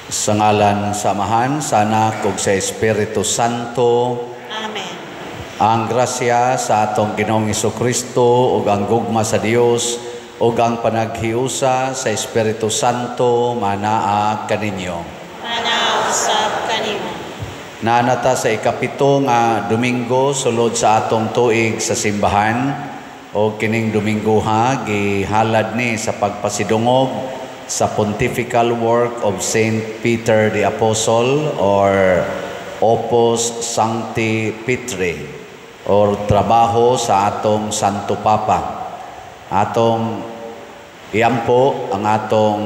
Sa ngalan sa Amahan, sa Anak ug sa Espiritu Santo. Amen. Ang grasya sa atong Ginoong Kristo ug ang gugma sa Dios ug ang panaghiusa sa Espiritu Santo manaa kaninyo. Manaa usab kanimo. Naa ta sa 7 nga Domingo sulod sa atong tuig sa simbahan, o kining Domingoha gihalad ni sa pagpasidungog sa Pontifical Work of Saint Peter the Apostle or Opus Sancti Petri or trabaho sa atong Santo Papa. Atong iampo ang atong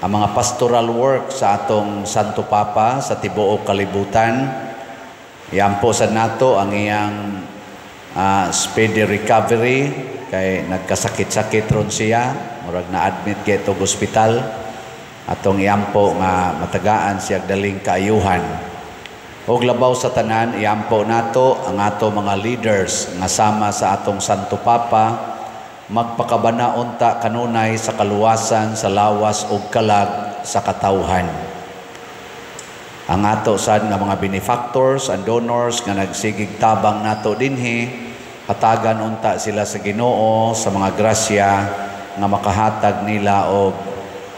ang mga pastoral work sa atong Santo Papa sa tibuok kalibutan. Iampo sa nato ang iyang speedy recovery kay nagkasakit-sakit ron siya, murag na-admit kay og ospital. Atong iampo nga matagaan siya daling kaayuhan. Og labaw sa tanan, iampo nato ang ato mga leaders nga sama sa atong Santo Papa magpakabana unta kanunay sa kaluwasan sa lawas ug kalag sa katawhan. Ang ato sad nga mga benefactors and donors nga nagsigig tabang nato dinhi, hatagan unta sila sa Ginoo sa mga grasya nga makahatag nila og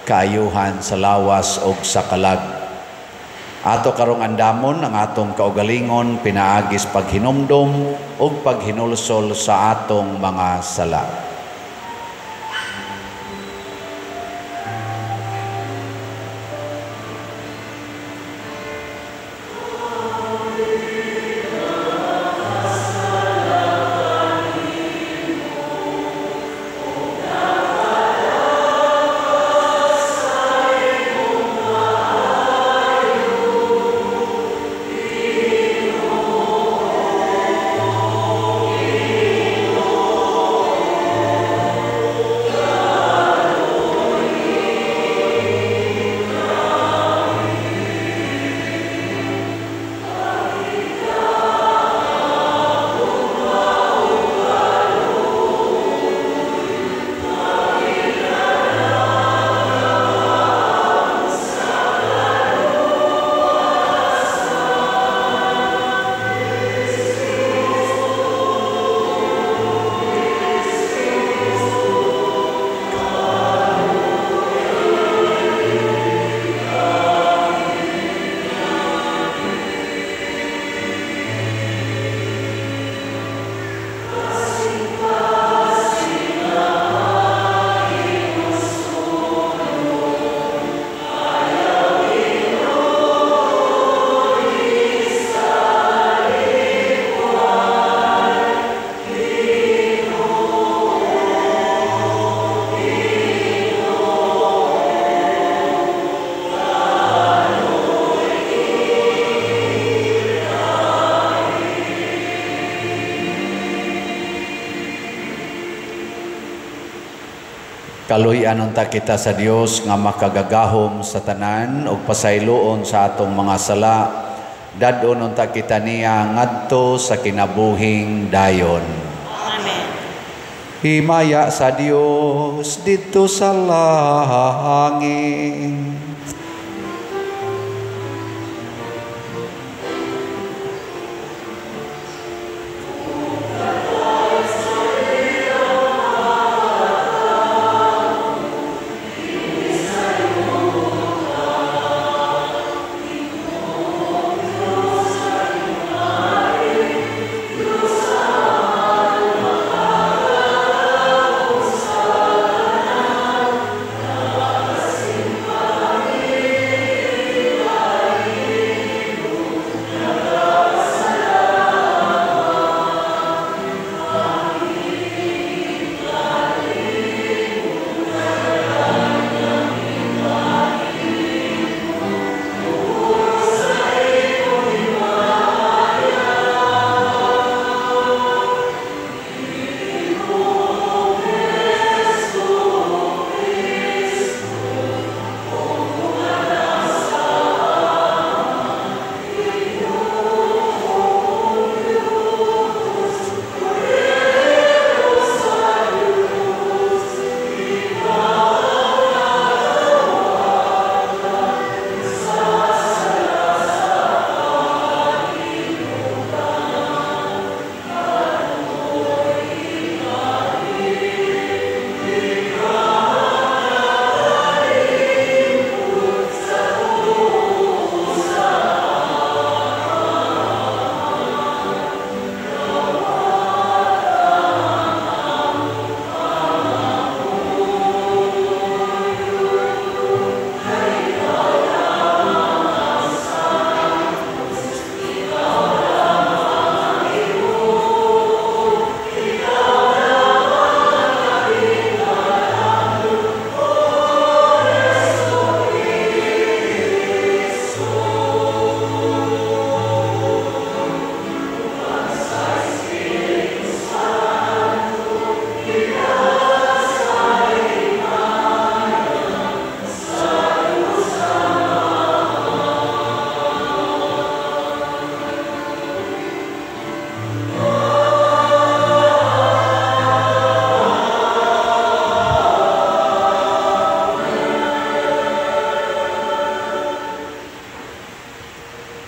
kaayuhan sa lawas ug sa kalag. Ato karong andamon ang atong kaugalingon pinaagis paghinumdom ug paghinulsol sa atong mga sala. Kaluy-an unta kita sa Dios nga makagagahom sa tanan ug pasayloon sa atong mga sala. Dad-on unta kita niya ngadto sa kinabuhing dayon. Amen. Himaya sa Dios didto sa langit.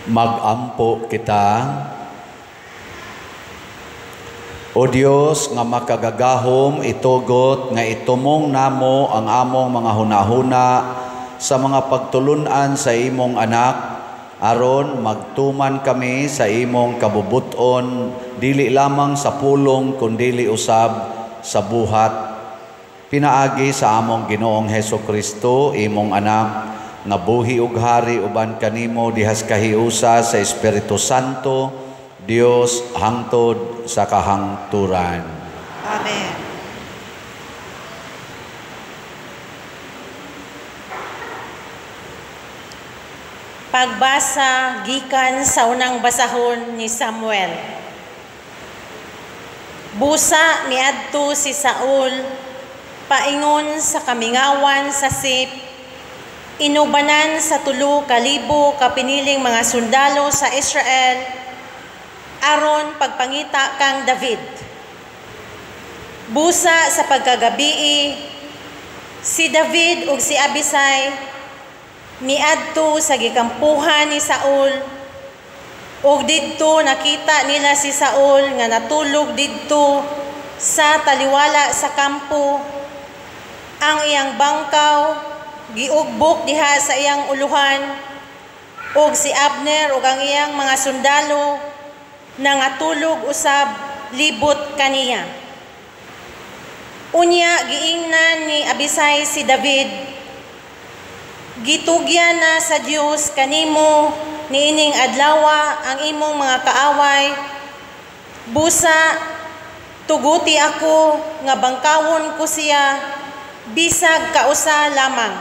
Magampo kita. O Dios nga makagagahom, itugot nga itumong namo ang among mga hunahuna sa mga pagtulun-an sa imong anak, aron magtuman kami sa imong kabubuton, dili lamang sa pulong kundili usab sa buhat, pinaagi sa among Ginoong Hesus Kristo, imong anak, nga buhi ug hari uban kanimo dihas kahiusa sa Espiritu Santo, Dios hangtod sa kahangturan. Amen. Pagbasa gikan sa unang basahon ni Samuel. Busa miadto si Saul paingon sa kamingawan sa Sip, inubanan sa 3,000 ka piniling mga sundalo sa Israel aron pagpangita kang David. Busa sa pagkagabii, si David ug si Abisay miadto sa gikampuhan ni Saul, ug didto nakita nila si Saul nga natulog didto sa taliwala sa kampo. Ang iyang bangkaw giugbok diha sa iyang uluhan, ug si Abner ug ang iyang mga sundalo nangatulog usab libot kaniya. Unya giingnan ni Abisay si David, "Gitugyan na sa Dios kanimo niining adlawa ang imong mga kaaway. Busa tuguti ako nga bangkawon ko siya bisag kausa lamang."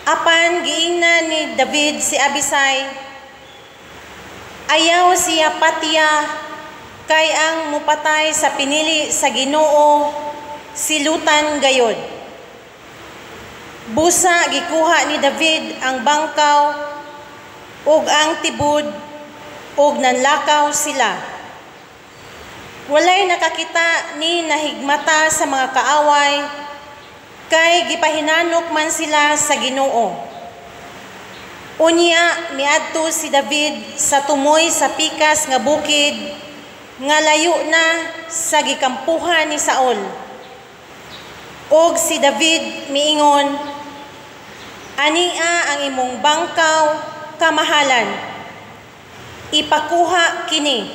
Apan giingnan ni David si Abisay, "Ayaw siya patya, kay ang mupatay sa pinili sa Ginoo silutan gayod." Busa gikuha ni David ang bangkaw ug ang tibod ug nanlakaw sila. Walay nakakita ni nahigmata sa mga kaaway, kay gipahinanok man sila sa Ginoo. Unya miadto si David sa tumoy sa pikas nga bukid nga layo na sa gikampuhan ni Saul. Og si David miingon, "Ania ang imong bangkaw, kamahalan. Ipakuha kini.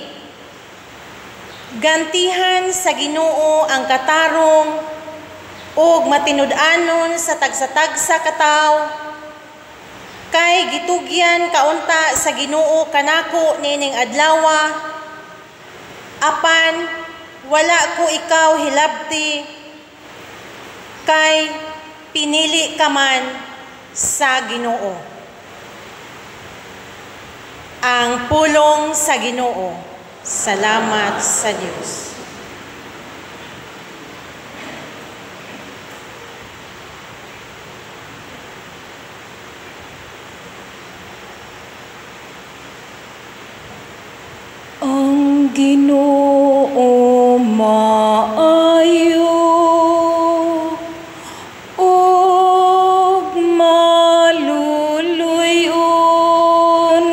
Gantihan sa Ginoo ang katarong ug matinud-anon sa tagsa-tagsa ka tawo, kay gitugyan kaunta sa Ginoo kanako niining adlawa, apan wala ko ikaw hilabti, kay pinili ka man sa Ginoo." Ang pulong sa Ginoo. Salamat sa Dios. Ang Ginoo maayo ug maluluy-on.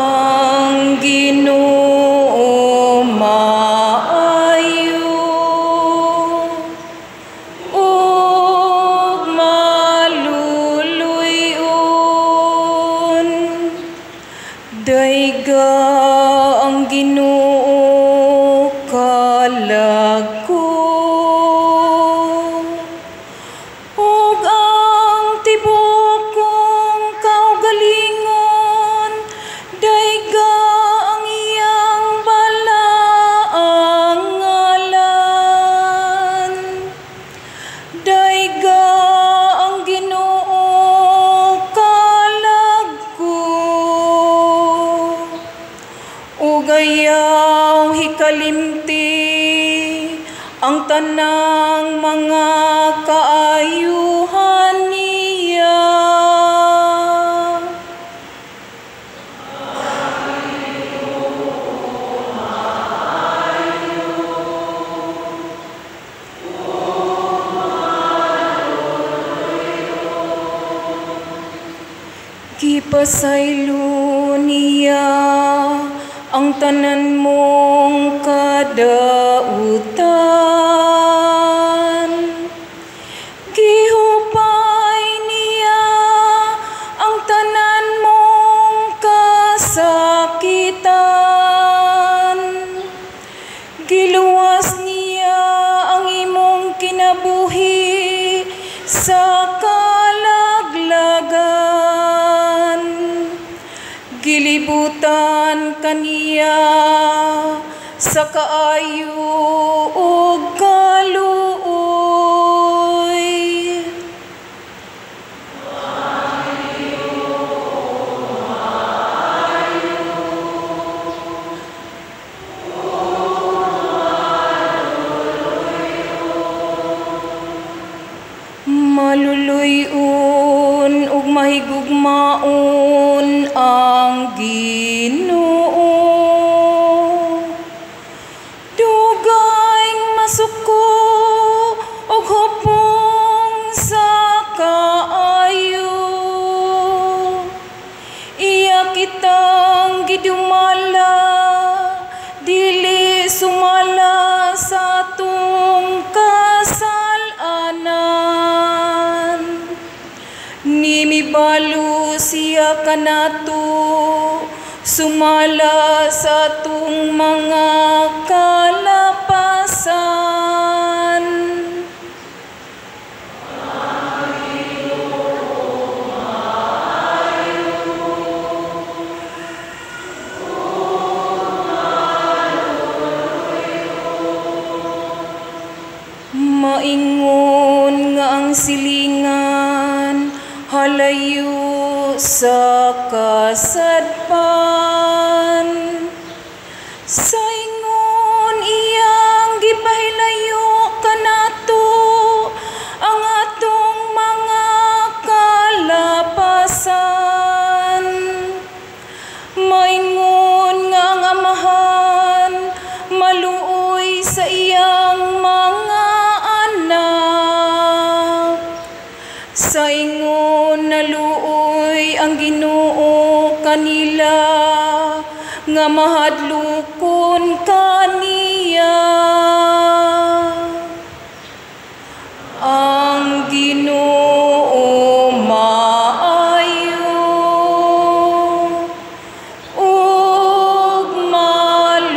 Ang Ginoo maayo ug maluluy-on. Dayga ang Ginoo kalagko, ug ang tibuok kong kaugalingon, dayga ang iyang balaang ngalan. Dayga ang Ginoo kalagko, ug ayaw hikalimti ang tanang mga kaayuhan niya. Gipasaylo niya ang tanan mong kadautan. Gihupay niya ang tanan mong kasakitan. Giluwas niya ang imong kinabuhi sa kalaglagan. Gilibutan kaniya sa kaayo ug kaluoy. Maluluy-on ug mahigugmaon ang Ginoo. Dugay masuko ug hupong sa kaayo. Iya kitang gidumala, dili sumala sa atong kasalanan. Nimibalo siya kanato, sumala sa atong mga kalapasan. Maingon nga ang silingan halayo sa kasadpan. Sa ingon iyang gipahilayo kanato ang atong mga kalapasan. Maingon nga ang amahan maluoy sa iyang mga anak. Sa ingon naluoy ang Ginoo kanila nga mahadlokon kaniya. Ang Ginoo maayo ug maluluy-on.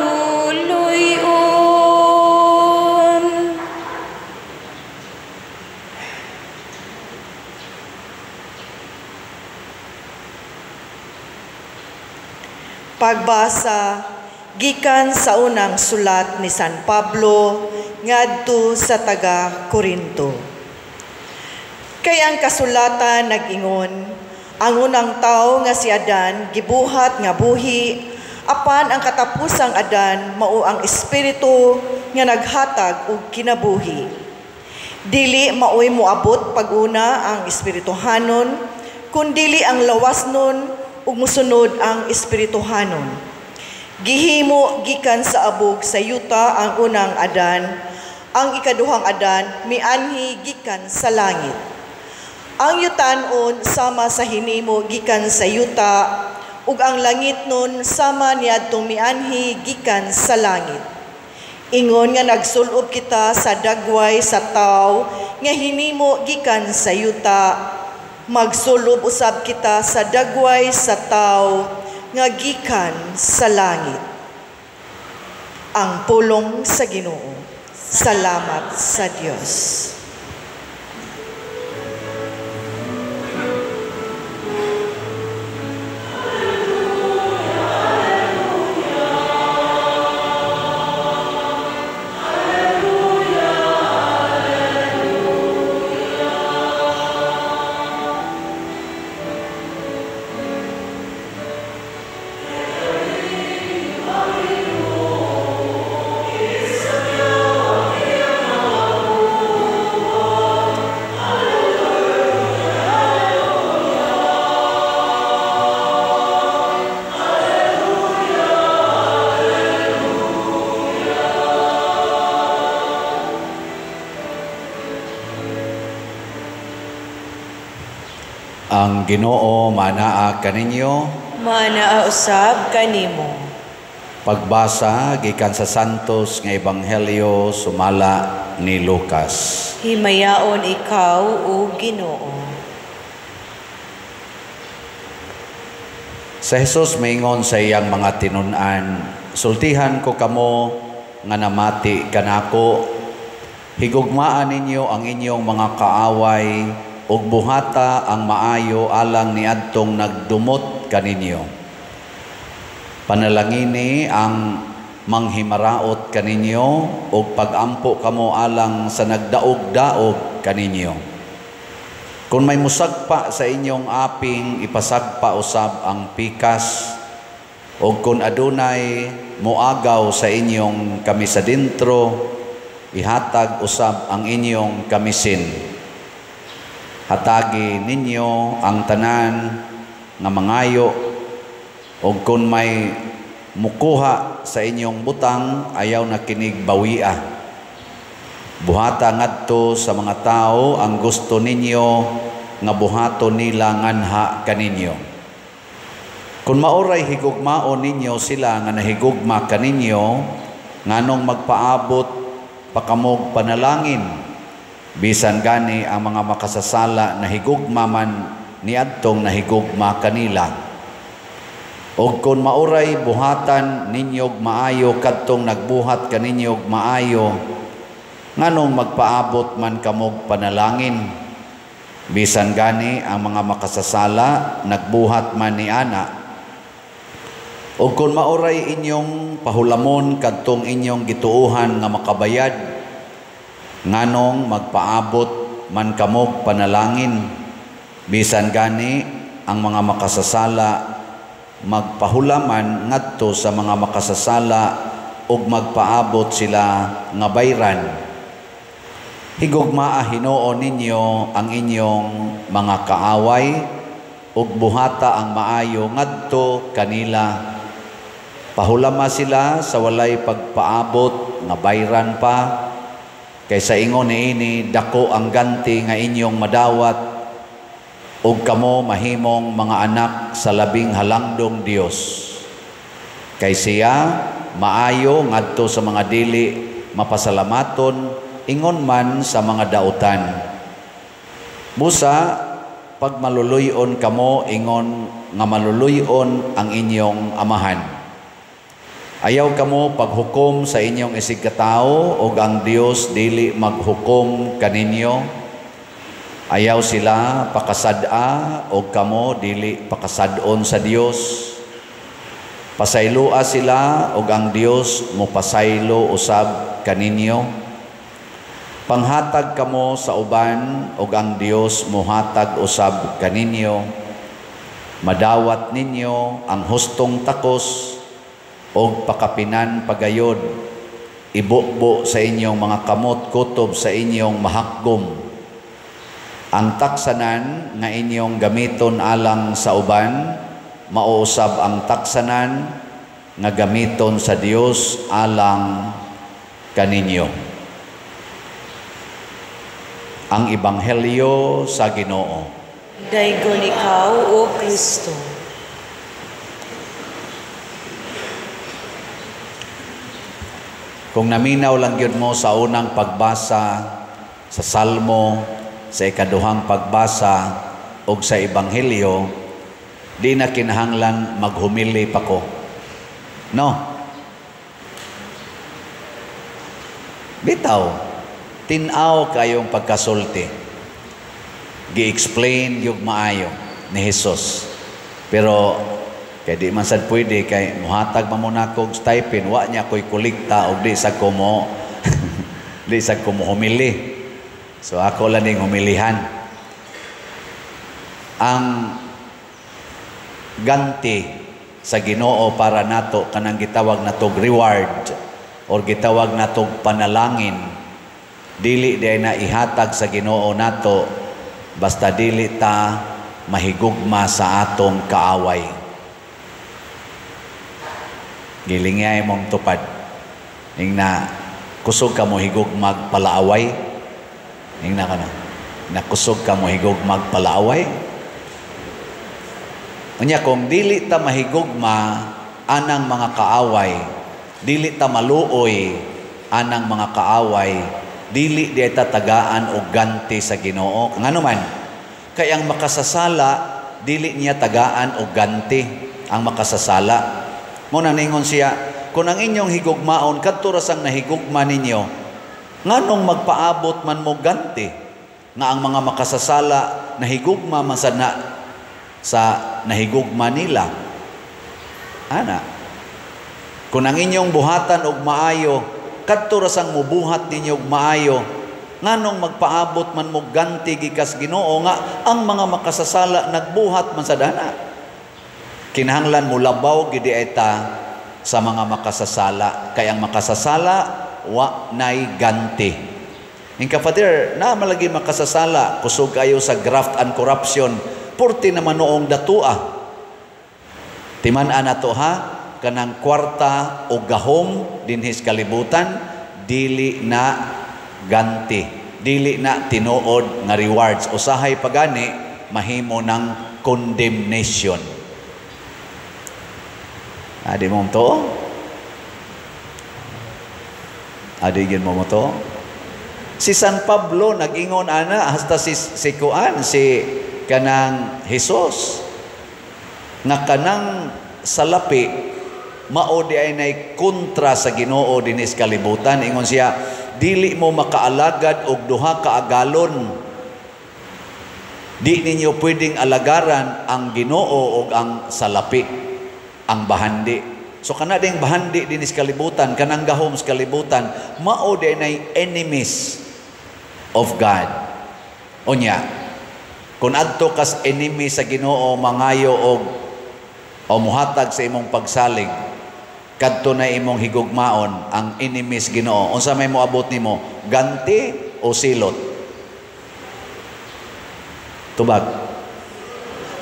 Pagbasa gikan sa unang sulat ni San Pablo ngadto sa taga Korinto. Kay ang kasulatan nag-ingon, ang unang tawo nga si Adan gibuhat nga buhi, apan ang katapusang Adan mao ang espiritu nga naghatag og kinabuhi. Dili maoy moabot pag-una ang espirituhanon, kundili ang lawasnon ug mosunod ang espirituhanon. Gihimo gikan sa abog sa yuta ang unang Adan, ang ikaduhang Adan mianhi gikan sa langit. Ang yutanon sama sa hinimo gikan sa yuta, ug ang langit nun sama niadtong mianhi gikan sa langit. Ingon nga nagsulob kita sa dagway sa tawo nga hinimo gikan sa yuta, magsulob usab kita sa dagway sa tawo nga gikan sa langit. Ang pulong sa Ginoo. Salamat sa Dios. Ang Ginoo manaa kaninyo. Manaa usab kanimo. Pagbasa gikan sa Santos nga Ebanghelyo sumala ni Lucas. Himayaon ikaw, o Ginoo. Sa Jesus maingon sa iyang mga tinun-an, sultihan ko kamo nga namati kanako, higugmaan ninyo ang inyong mga kaaway ug buhata ang maayo alang niadtong nagdumot kaninyo. Panalangini ang manghimaraot kaninyo ug pagampo kamo alang sa nagdaog-daog kaninyo. Kung may musagpa sa inyong aping, ipasagpa usab ang pikas, ug kung adunay moagaw sa inyong kamisa dintro, ihatag usab ang inyong kamisin. Hatagi ninyo ang tanan nga mangayo, ug kung may mukuha sa inyong butang, ayaw na kinig bawia. Buhata ngadto sa mga tao ang gusto ninyo nga buhaton nila nganha kaninyo. Kung maoray higugmaon ninyo sila nga nahigugma kaninyo, nganong magpaabot pa kamog panalangin? Bisan gani ang mga makasasala nahigugma man niadtong nahigugma kanila. Og kung maoray buhatan ninyog maayo kadtong nagbuhat kaninyog maayo, nganong magpaabot man kamog panalangin? Bisan gani ang mga makasasala nagbuhat man ni ana. Og kung maoray inyong pahulamon kadtong inyong gituohan nga makabayad, nganong magpaabot man kamog panalangin? Bisan gani ang mga makasasala magpahulaman ngadto sa mga makasasala ug magpaabot sila nga bayran. Higugmaa hinuon ninyo ang inyong mga kaaway ug buhata ang maayo ngadto kanila. Pahulama sila sa walay pagpaabot nga bayran pa, kaysa ingon niini dako ang ganti nga inyong madawat ug kamo mahimong mga anak sa labing halangdong Dios. Kay siya maayo ngadto sa mga dili mapasalamaton, ingon man sa mga dautan. Busa pag maluluyon kamo, ingon nga maluluyon ang inyong amahan. Ayaw kamo paghukom sa inyong isigkatao, ug ang Dios dili maghukom kaninyo. Ayaw sila pakasad-a, og kamo dili pakasad-on sa Dios. Pasayloa sila, og ang Dios mopasaylo usab kaninyo. Panghatag kamo sa uban, og ang Dios mohatag usab kaninyo. Madawat ninyo ang hustong takos, og pakapinan pagayod. Ibukbo sa inyong mga kamot, kutob sa inyong mahakgom. Ang taksanan nga inyong gamiton alang sa uban, mauusab ang taksanan nga gamiton sa Dios alang kaninyo. Ang Ebanghelyo sa Ginoo. Daygon ikaw, O Kristo. Kung naminaw lang gyud mo sa unang pagbasa sa Salmo, sa ikaduhang pagbasa og sa Ebanghelyo, di na kinahanglan maghumili pa ko. No? Bitaw, tin-aw kayong pagkasulti. Gi-explain yung maayo ni Jesus. Pero kay di man sad pwede kay muhatag man mo nako og stipend, wa niya ko'y kolekta og di sa ko mo di sa ko mo humili. So ako lang ning humilihan. Ang ganti sa Ginoo para nato kanang gitawag natog reward or gitawag natog panalangin, dili day na ihatag sa Ginoo nato basta dili ta mahigugma sa atong kaaway. Gilingay mong tupad. Ingna kusog ka mo higugmag palaaway. Ingna ka na. Nakusog ka mo higugmag palaaway. Unya kung dili ta mahigugma anang mga kaaway, dili ta maluoy anang mga kaaway, dili di ta tagaan og ganti sa Ginoo. Ngano man? Kay ang makasasala dili niya tagaan og ganti ang makasasala. Mo na ningon siya, kung ang inyong higugmaon kadto ra sang nahigugma ninyo, nganong magpaabot man mo ganti nga ang mga makasasala nahigugma man sad na sa nahigugma nila? Ana, kung ang inyong buhatan og maayo kadto ra sang mubuhat ninyo og maayo, nganong magpaabot man mo ganti gikas Ginoo nga ang mga makasasala nagbuhat man sa dana? Kinahanglan mo labaw gid ta sa mga makasasala, kay ang makasasala wa nay ganti. Inka Father, na malagi makasasala, kusog kayo sa graft and corruption, purti naman noong datua. Timan-an nato ha, kanang kwarta o gahom dinhis kalibutan, dili na ganti, dili na tinuod nga rewards. Usahay pagani mahimo ng condemnation. Adi mo to? Adi gin mo to? Si San Pablo nag-ingon ana hasta si kuan si kanang Hesus nga kanang salapi mao di ay nay kontra sa Ginoo dinis kalibutan. Ingon siya, dili mo makaalagad og duha ka agalon. Di ninyo pwedeng alagaran ang Ginoo og ang salapi, ang bahandi. So kana ding bahandi dinis kalibutan, kanang gahom sa kalibutan, mao di nay enemies of God. Unya, kung adto kas enemy sa Ginoo mangayo og o muhatag sa imong pagsalig, kadto na imong higugmaon ang enemies Ginoo, unsa may moabot nimo, ganti o silot? Tubag.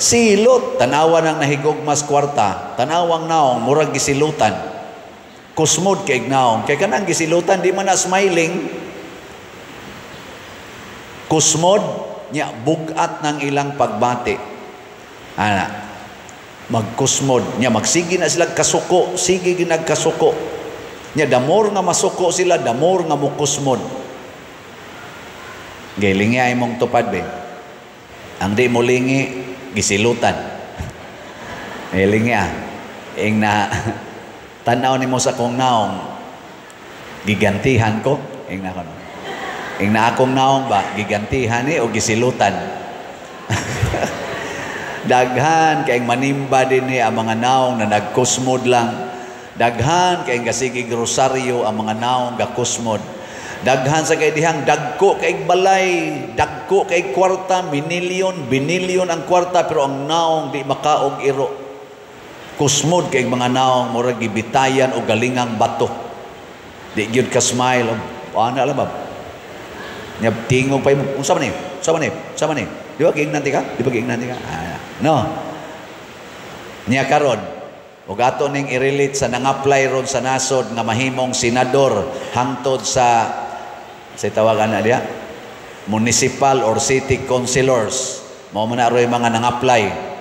Silot. Tanawa nang nahigugmas kwarta, tanawang naong murag gisilutan. Kusmod kay naong, kay kanang gisilutan di man na smiling. Kusmod nya bugat ng ilang pagbati. Ana, magkusmod nya magsige na sila kasuko, sige ginagkasuko. Nya damor nga masuko sila, damor nga mukusmod. Gilingi ay mong tupad be. Ang di mo lingi gisilutan. Lingi ah. Ing na tan-aw nimo sa akong naong, gigantihan ko. Ing na kono. Ing na akong naong ba, gigantihan ni o gisilutan? Daghan kay manimba din ni ang mga naong na nagkusmod lang. Daghan kay gasigig rosaryo ang mga naong gakusmod. Daghan sa kay dihang dagko kay balay, dagko kay kwarta, minilyon, binilyon ang kwarta, pero ang naong di makaog iro. Kusmod kay mga naong murag gibitayan o galingang bato. Di gyud ka smile. Ana lang ba? Nya tingog pa imo. Unsa man ni? Unsa man ni? Unsa man ni? Di ba giingnan ti ka? Di ba giingnan ti ka? Ah, no. Nya karon ug ato ning i-relate sa nang-apply ron sa nasod nga mahimong senador hangtod sa tawagan na diya municipal or city councilors. Mao man na roy mga nang-apply.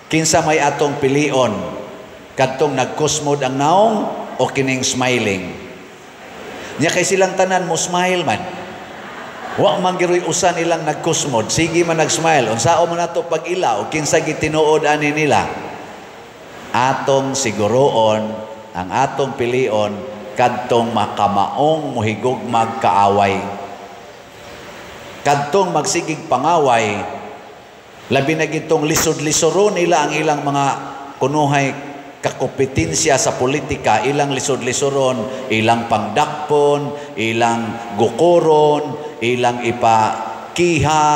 Kinsa may atong pilion, kadtong nagkusmod ang naong o kining smiling? Nya kay silang tanan mo smile man. Wa man giroy usan ilang nagkusmod, sige man nag-smile. Unsao man nato pag-ila o kinsa gitinuod ani nila? Atong siguroon ang atong pilion kadtong makamaong mohigugmag kaaway. Kadtong magsigig pangaway, labi na gitong lisod-lisoro nila ang ilang mga kunuhay kakompetensya sa politika, ilang lisod-lisoron, ilang pangdakpon, ilang gukoron, ilang ipakiha,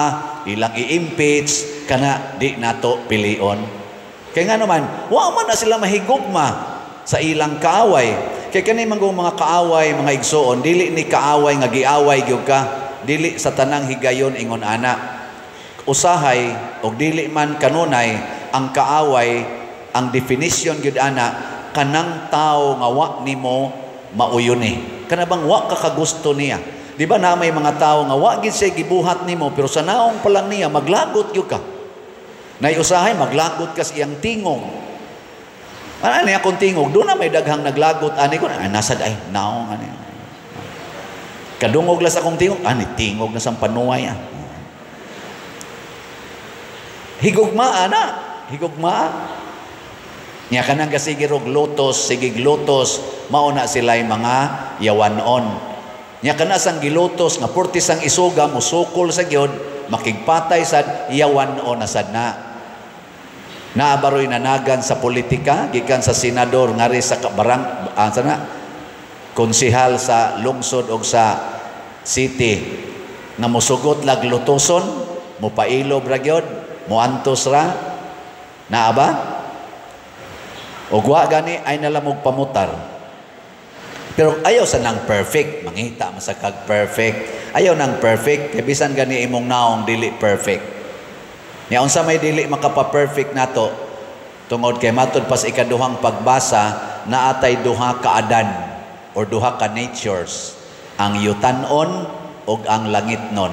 ilang i-impeach, kana di nato pilion. Kaya nga naman, wa man na sila mahigugma sa ilang kaaway. Kaya kani man mga kaaway, mga igsoon, dili ni kaaway nga giaway gyud ka, dili sa tanang higayon ingon ana. Usahay og dili man kanunay ang kaaway, ang definition gyud ana kanang tao nga wa nimo mauyuni. Kana bang wa ka kagusto niya? Di ba na may mga tao nga wa gid siya gibuhat nimo pero sa naong pa lang niya maglagot gyud ka. Nay usahay maglagot kas iyang tingog. Ano niya akong tingog? Doon na may daghang naglagot ani ko. Ay, nasad ay naong ani. Kadungog las akong tingog. Ani tingog na sang panuway ah. Higugmaa na. Higugmaa. Nya kanang gasige rog lotos, sigig lotos, mao na sila'y mga yawanon. Nya kana sang gilotos nga purti sang isuga musukol sa gyud, makigpatay sad yawanon na sad na. Naabaroy nanagan sa politika gikan sa senador ngari sa barang sana konsehal sa lungsod og sa city nga mosugot lag lotoson, mopailob ra gyud, moantos ra. Naa ba? Og wa gani ay nalamog pamutar. Pero ayaw sa nang perfect, mangita man sa kag perfect. Ayaw nang perfect kay bisan gani imong naong dili perfect. Nya unsa may dili makapa-perfect nato? Tungod kay matud pas ikaduhang pagbasa naatay duha ka Adan or duha ka natures, ang yutanon ug ang langitnon.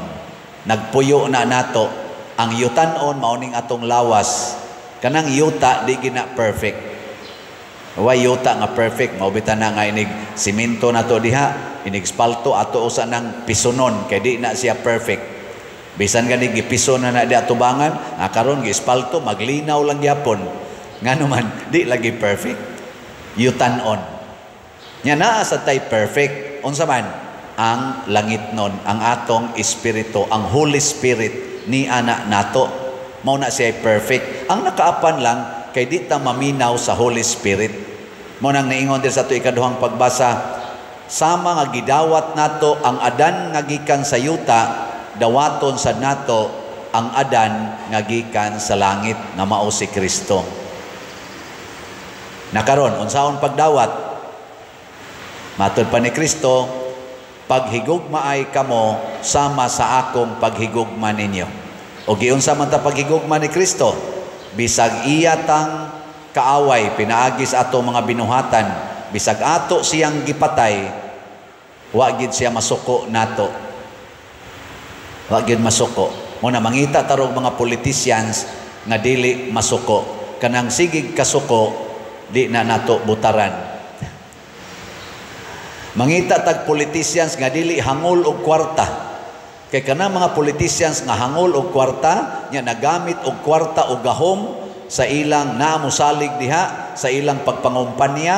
Nagpuyo na nato ang yutanon mao ning atong lawas. Kanang yuta di gina perfect. Way yuta nga perfect, mao bitaw na nga inig simento nato diha, inig spalto ato usa nang pisonon kay di na siya perfect. Bisan gani gipiso na na di atubangan, karon gispalto maglinaw lang gyapon. Ngano man di lagi perfect. Yutanon. Nya naa sa tay perfect, unsa man ang langitnon, ang atong espiritu, ang Holy Spirit ni ana nato. Mao na siya perfect. Ang nakaapan lang kay di ta maminaw sa Holy Spirit. Mao nang niingon dir sa ato ikaduhang pagbasa, sama nga gidawat nato ang Adan nga gikan sa yuta, dawaton sad nato ang Adan nga gikan sa langit nga mao si Kristo. Nakaron unsaon pagdawat? Matud pa ni Kristo, paghigugmaay kamo sama sa akong paghigugma ninyo. O giunsa man ta paghigugma ni Kristo? Bisag iya tang kaaway pinaagi sa ato mga binuhatan, bisag ato siyang gipatay, wa gid siya masuko nato. Wa gid masuko. Muna mangita tarog mga politicians nga dili masuko. Kanang sigig kasuko di na nato butaran. Mangita tag politicians nga dili hangol og kwarta. Kay kanang mga politicians nga hangol og kwarta, nya nagamit og kwarta og gahom sa ilang naamusalig diha, sa ilang pagpangumpanya,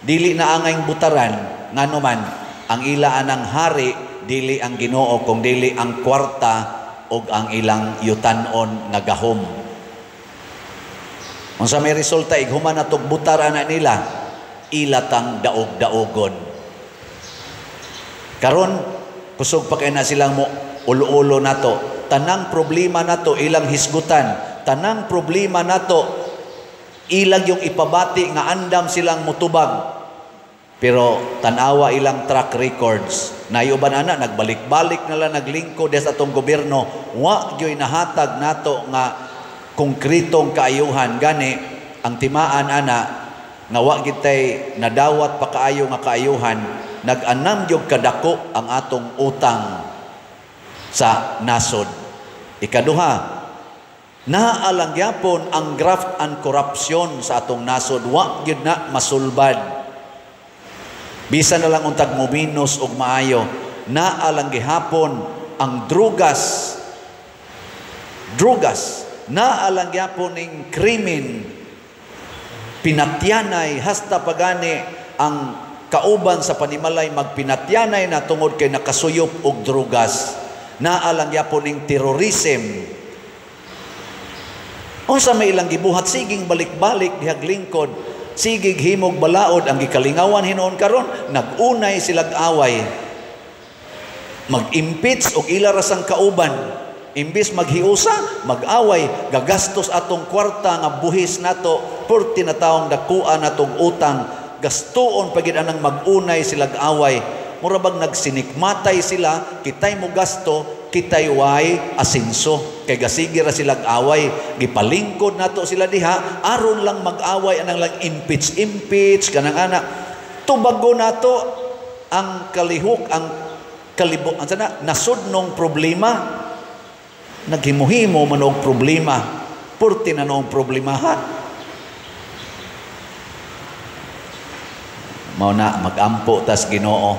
dili na angayng butaran. Ngano man ang ila anang hari dili ang Ginoo kung dili ang kwarta og ang ilang yutanon nga gahom. Unsa may resulta ighuman natog butar ana nila, ila tang daog-daogon. Karon kusog pa kay na silang mo ulo-ulo nato. Tanang problema nato ilang hisgutan, tanang problema nato ilang yung ipabati nga andam silang mutubag. Pero tan-awa ilang track records. Nayuban ana nagbalik-balik na lang naglingkod sa atong gobyerno, wa gyoy nahatag nato nga konkretong kaayuhan. Gani ang timaan ana nga wa gid tay nadawat pa kaayo nga kaayuhan, nag-anam gyud kadako ang atong utang sa nasod. Ikaduha, naa lang gyapon ang graft and corruption sa atong nasod, wa gyud na masulbad. Bisan na lang untag muminos og maayo, naa lang gihapon ang drugas. Drugas, naa lang gihapon ning krimen. Pinatyanay hasta pagani ang kauban sa panimalay magpinatyanay na tungod kay nakasuyop og drugas. Naa lang gihapon ning terorism. Unsa may ilang gibuhat, siging balik-balik dihag lingkod, sigig himog balaod. Ang gikalingawan hinuon karon, nag-unay silag away, mag-impeach og ila ra sang kauban. Imbis maghiusa, mag-away, gagastos atong kwarta nga buhis nato, purti na taong dakuan natong utang, gastuon pagid anang mag-unay silag away. Mura bag nagsinikmatay sila, kitay mo gasto, kitay way asinso. Kay gasigi ra silag away, gipalingkod nato sila diha, aron lang mag-away anang lang impeach impeach kanang ana. Tubago nato ang kalihok, ang kalibot, ang sana nasudnong problema. Naghimuhimo man og problema. Purti na noong problema ha. Mao na magampo tas Ginoo.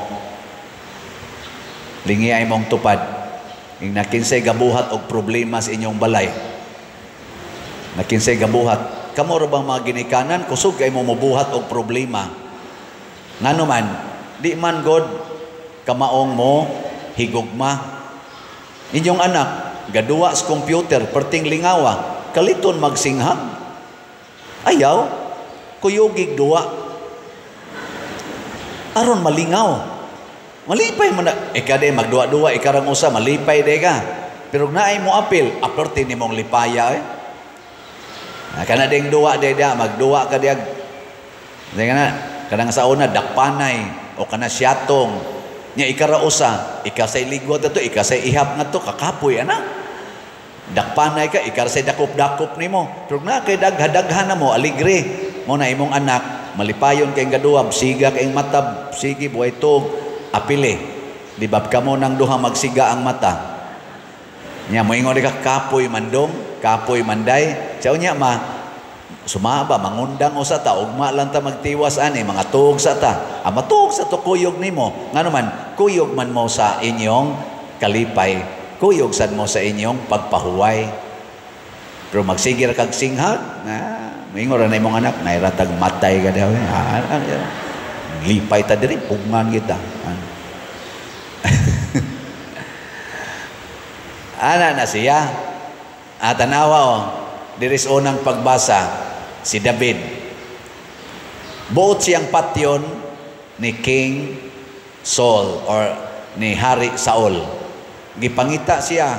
Lingi ay mong tupad. Ing nakinsay gabuhat og problema sa inyong balay. Nakinsay gabuhat. Kamo ra bang mga ginikanan kusog kay mo mobuhat og problema. Ngano man, di man god kamaong mo higugma. Inyong anak gaduwa sa computer perting lingawa, kaliton magsinghag. Ayaw, kuyogig duwa. Aron malingaw. Malipay man na. Ika di, magduwa-duwa, ikarang usa, malipay di ka. Pero naay mo apil, aperte ni mong lipaya eh. Kana ding duwa di da, magduwa ka diag. Di ka na, kanang sa una, dakpanay, o kana siyatong. Nya ikara usa, ikasay ligwat ato, ikasay ihap nga to, kakapoy, ana. Dakpanay ka, ikasay dakop-dakop nimo. Pero na kay dagha-daghan na mo, aligre. Mo na imong anak, malipayon kayong gaduwab, siga kayong matab, sige, buhay tog, apili. Di ba kamo nang duha magsiga ang mata? Nya moingon ka kapoy mandong, kapoy manday. Sa unya ma sumaba mangundang usa ta, ugma lang ta magtiwas ani, mga tuog sa ta. Ah, matuog sa to kuyog nimo. Ngano man kuyog man mo sa inyong kalipay, kuyog sad mo sa inyong pagpahuway. Pero magsigir kag singhag, na moingon ra na imong anak, nairatag matay ka daw. Lipay ta diri, pugman kita. Ana na siya. At tanawa o, diris unang pagbasa, si David. Buot siyang patyon ni King Saul or ni Hari Saul. Gipangita siya.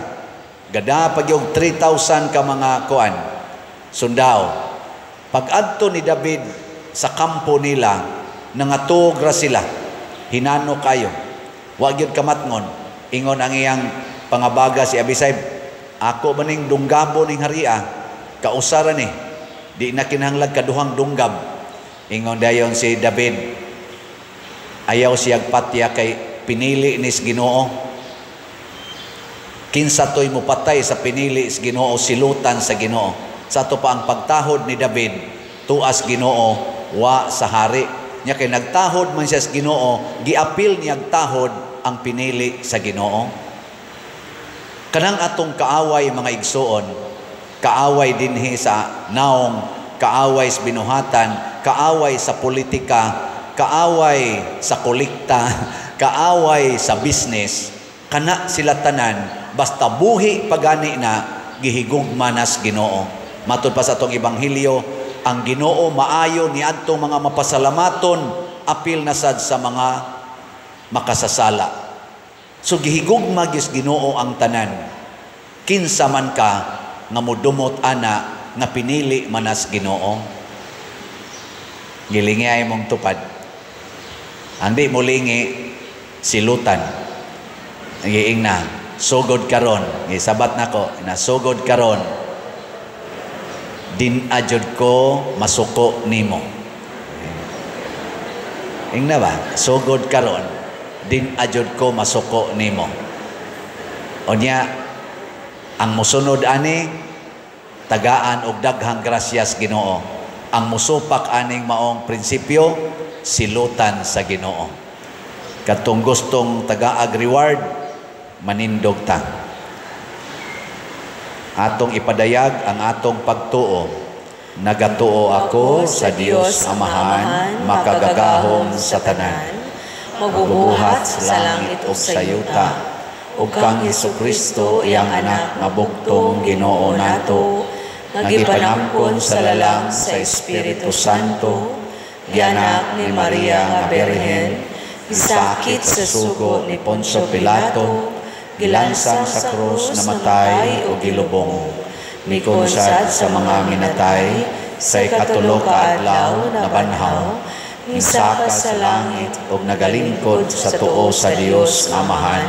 Gada pagyog 3,000 ka mga kuan, sundao. Pag-adto ni David sa kampo nila, nangatog ra sila. Hinano kayo. Wa gyud kamatngon. Ingon ang iyang pangabaga si Abisay, ako ba ning dunggabo ning haria, kausara ni, di na kinahanglag kaduhang dunggab. Ingon dayon si David, ayaw siyag patya kay pinili nis Ginoo. Kinsa to'y mupatay sa pinili sa Ginoo, silutan sa Ginoo. Sa ato pa ang pagtahod ni David, tuas Ginoo, wa sa hari. Nya kay nagtahod man siya sa Ginoo, giapil niyag tahod ang pinili sa Ginoo. Kanang atong kaaway mga igsuon, kaaway dinhi sa naong, kaaway sa binuhatan, kaaway sa politika, kaaway sa kolekta, kaaway sa business, kana sila tanan, basta buhi pagani na, gihigugma nas Ginoo. Matud pa sa atong ebanghelyo, ang Ginoo maayo niadtong mga mapasalamaton, apil na sad sa mga makasasala. So gihigugma gyud Ginoo ang tanan. Kinsa man ka nga modumot ana nga pinili manas Ginoo. Gilingi ay mong tupad. Ang di mo lingi silutan. Giing na sugod karon, gisabat nako, nasugod karon. Din ajud ko masuko nimo. Ing na ba? Sugod karon, din ajud ko masuko nimo. Unya ang musunod ani tagaan og daghang grasyas Ginoo. Ang musupak aning maong prinsipyo silutan sa Ginoo. Katong gustong tagaag reward, manindog ta. Atong ipadayag ang atong pagtuo. Nagatuo ako sa Dios Amahan, makagagahom sa tanan, magbubuhat sa langit ug sa yuta, ug kang Hesukristo iyang anak nga bugtong Ginoo nato, nga gipanangkon sa lalang sa Espiritu Santo, gianak ni Maria nga Birhen, gisakit sa sugo ni Poncio Pilato, gilansang sa krus, namatay o gilubong, mikonsad sa mga minatay, sa ikatulo ka adlaw nabanhaw, misaka sa langit ug nagalingkod sa tuo sa Dios Amahan,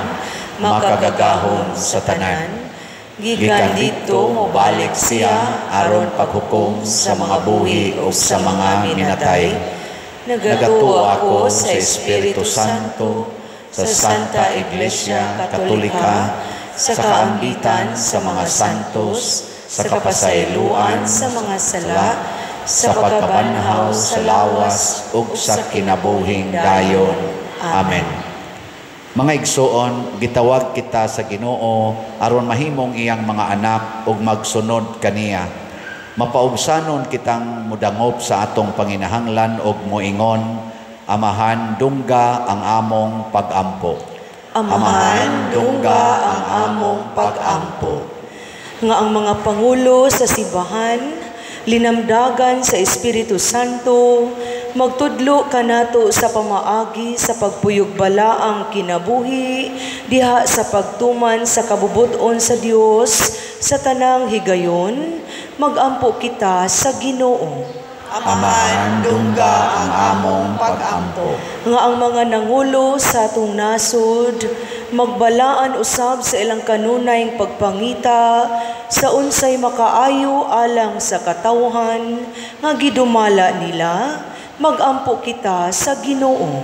makagagahom sa tanan. Gikan didto mobalik siya aron paghukom sa mga buhi ug sa mga minatay. Nagatuo ako sa Espiritu Santo, sa Santa Iglesia Katolika, sa kaambitan sa mga santos, sa kapasayloan sa mga sala, sa pagkabanhaw sa lawas ug sa kinabuhing dayon. Amen. Mga igsoon, gitawag kita sa Ginoo aron mahimong iyang mga anak ug magsunod kaniya. Mapaubsanon kitang mudangop sa atong panginahanglan ug moingon, Amahan, dungga ang among pagampo. Amahan, dungga ang among pagampo. Nga ang mga pangulo sa simbahan, linamdagan sa Espiritu Santo, magtudlo kanato sa pamaagi sa pagpuyog balaang kinabuhi, diha sa pagtuman sa kabubut-on sa Dios sa tanang higayon, magampo kita sa Ginoo. Amahan, dungga ang among pagampo. Nga ang mga nangulo sa atong nasod, magbalaan usab sa ilang kanunayng pagpangita sa unsay makaayo alang sa katawhan nga gidumala nila, magampo kita sa Ginoo.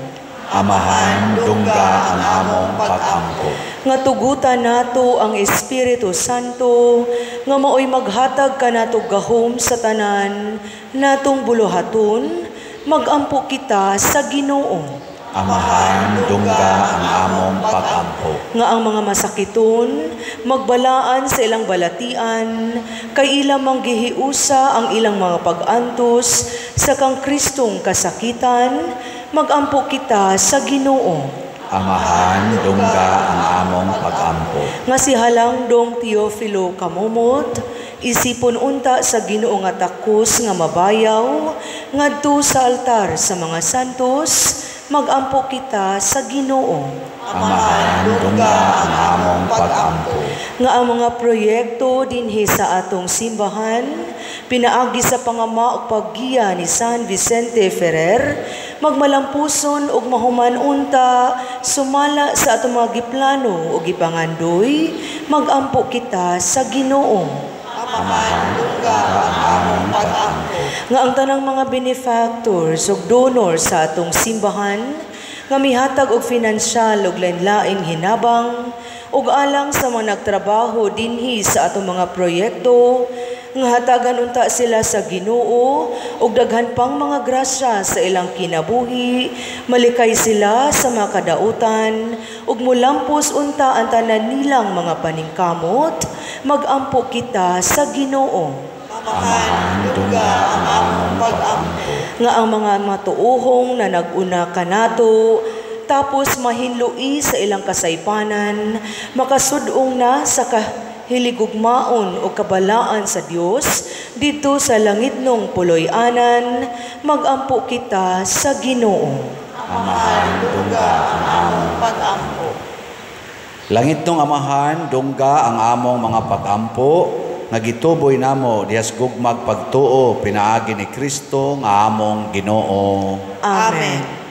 Amahan, dungga ang among pagampo. Nga tugutan nato ang Espiritu Santo nga maoy maghatag kanato gahom sa tanan natong buluhaton, magampo kita sa Ginoo. Amahan, dungga ang among pagampo. Nga ang mga masakiton magbalaan sa ilang balatian, kay ilang manggihiusa ang ilang mga pag-antos sa kang Kristong kasakitan, magampo kita sa Ginoo. Amahan, dungga ang among pagampo. Nga si Halangdong Teofilo Kamumot, isipon unta sa Ginoo nga takos nga mabayaw, ngadto sa altar sa mga santos, magampo kita sa Ginoo. Amahan, dungga ang among pagampo. Nga ang mga proyekto dinhi sa atong simbahan, pinaagi sa pangama ug paggiya ni San Vicente Ferrer, magmalampuson ug mahuman unta sumala sa atong mga giplano ug gipangandoy, magampo kita sa Ginoo. Amahan, dungga ang among pagampo. Nga ang tanang mga benefactors ug donors sa atong simbahan, nga mihatag og finansyal ug lain-laing hinabang, ug alang sa mga nagtrabaho dinhi sa atong mga proyekto, nga hatagan unta sila sa Ginoo ug daghan pang mga grasya sa ilang kinabuhi, malikay sila sa mga kadautan ug mulampos unta ang tanan nilang mga paningkamot, magampo kita sa Ginoo. Amahan, dungga ang among pagampo. Nga ang mga matuohong na nag-una kanato, tapos mahinlui sa ilang kasaypanan, makasudong na sa hiligugmaon o kabalaan sa Dios dito sa langitnong puloy-anan, magampo kita sa Ginoo. Amahan, dungga ang among pagampo. Langitnong Amahan, dungga ang among mga pagampo, nga gituboy namo dihas gugmag pagtuo pinaagi ni Kristo nga among Ginoo. Amen. Amen.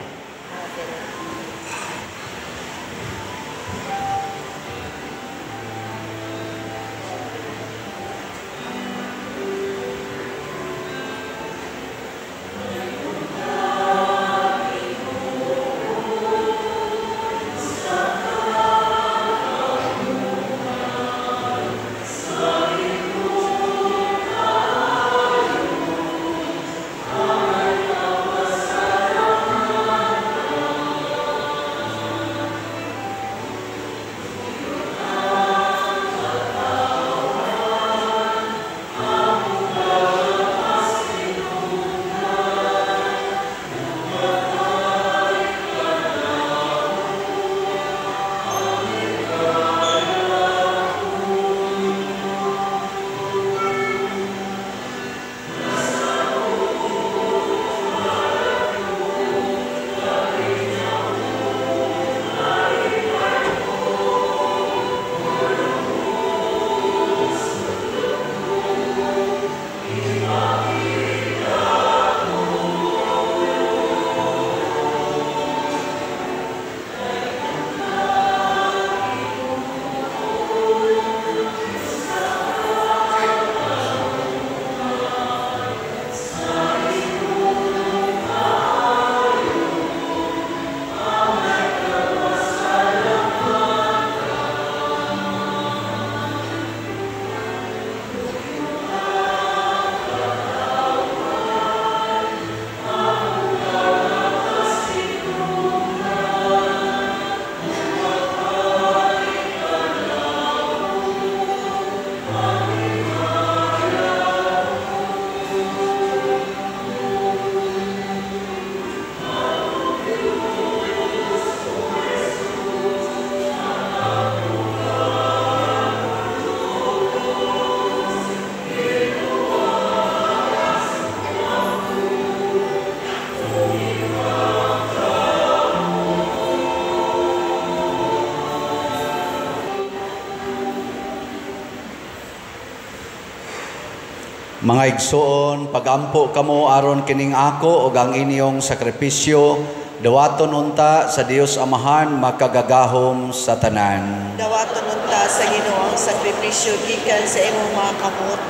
Mga igsoon, pagampo kamo aron kining ako ug ang inyong sakripisyo, dawaton unta sa Dios Amahan makagagahom sa tanan. Dawaton unta sa Ginoo ang sakripisyo gikan sa imong mga kamot,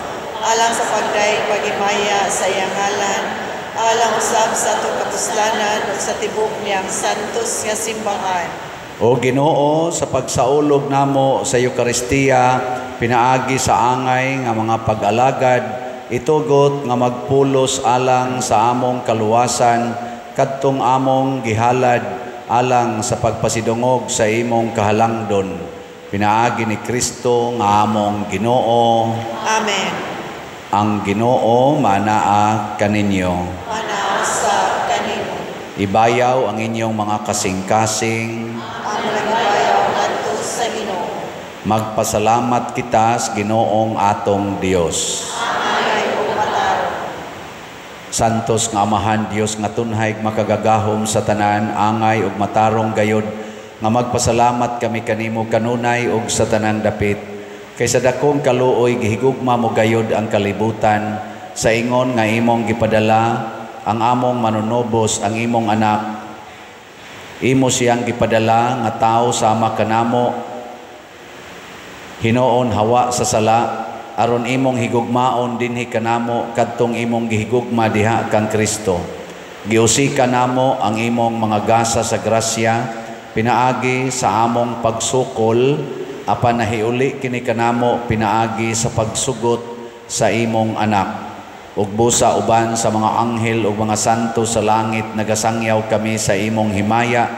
alang sa pagdayeg paghimaya sa iyang ngalan, alang usab sa atong kapuslanan ug sa tibok niyang santos nga simbahan. O Ginoo, sa pagsaulog namo sa Eukaristiya, pinaagi sa angay nga mga pag-alagad, itugot nga magpulos alang sa among kaluwasan, kadtong among gihalad alang sa pagpasidungog sa imong kahalangdon. Pinaagi ni Kristo nga among Ginoo. Amen. Ang Ginoo manaa kaninyo. Manaa sa kanimo. Ibayaw ang inyong mga kasing-kasing. Amo lang ibayaw ngadto sa Ginoo. Magpasalamat kita sa Ginoong atong Dios. Santos nga Amahan, Dios nga tunhay makagagahom sa tanan, angay ug matarong gayod nga magpasalamat kami kanimo kanunay ug sa tanang dapit. Kay sa dakong kaluoy gihigugma mo gayod ang kalibutan sa ingon nga imong gipadala ang among manunubos, ang imong anak. Imo siyang gipadala nga tawo sama kanamo, hinoon hawa sa sala, aron imong higugmaon dinhi kanamo kadtong imong gihigugma diha kang Kristo. Giusika namo ang imong mga gasa sa grasya pinaagi sa among pagsukol, apan nahiuli kini kanamo pinaagi sa pagsugot sa imong anak. Ug busa uban sa mga anghel ug mga santo sa langit nagasangyaw kami sa imong himaya,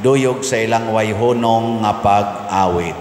duyog sa ilang wayhunong nga pag-awit.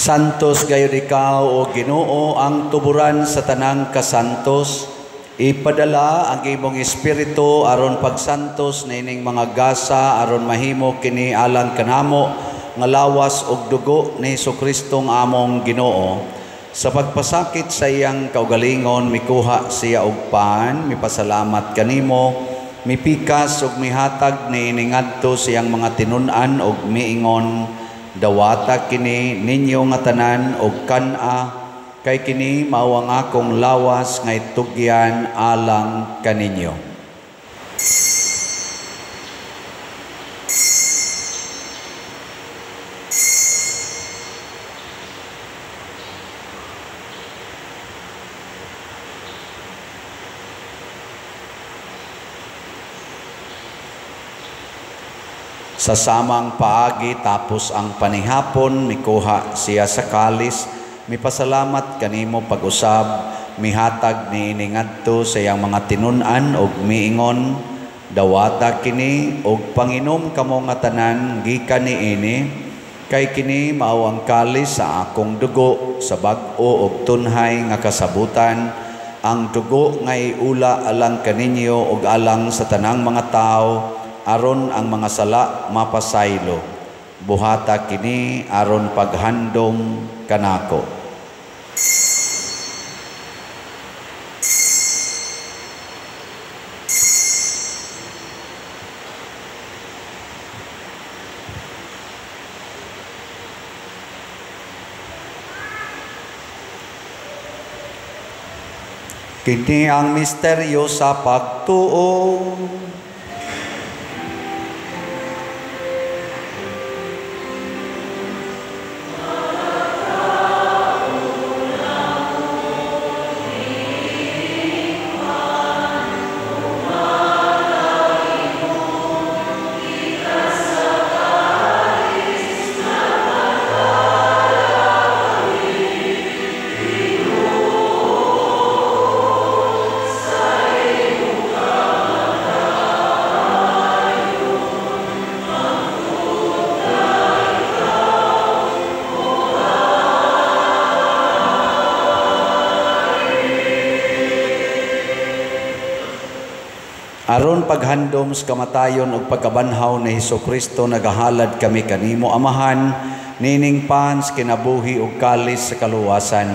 Santos gayud ikaw, o Ginoo, ang tuburan sa tanang kasantos. Ipadala ang imong espiritu aron pagsantos niining mga gasa aron mahimo kini alang kanamo nga lawas ug dugo ni Hesukristo nga among Ginoo. Sa pagpasakit sa iyang kaugalingon, mikuha siya og pan, mipasalamat kanimo, mipikas ug mihatag niini ngadto sa iyang mga tinun-an ug miingon, dawata kini ninyo nga tanan og kan-a, kay kini mao ang akong lawas nga itugyan alang kaninyo. Sa samang paagi tapos ang panihapon, mikuha siya sa kalis, mipasalamat kanimo pag-usab, mihatag niini ngadto sa iyang mga tinun-an og miingon, dawata kini og panginom kamo nga tanan gikan niini, kay kini mao ang kalis sa akong dugo sa bag-o og tunhay nga kasabutan, ang dugo nga iula alang kaninyo og alang sa tanang mga tawo, aron ang mga sala mapasaylo. Buhata kini aron paghandom kanako. Kini ang misteryo sa pagtuo. Aron paghandom sa kamatayon ug pagkabanhaw ni Hesukristo, nagahalad kami kanimo Amahan, nining pans kinabuhi ug kalis sa kaluwasan.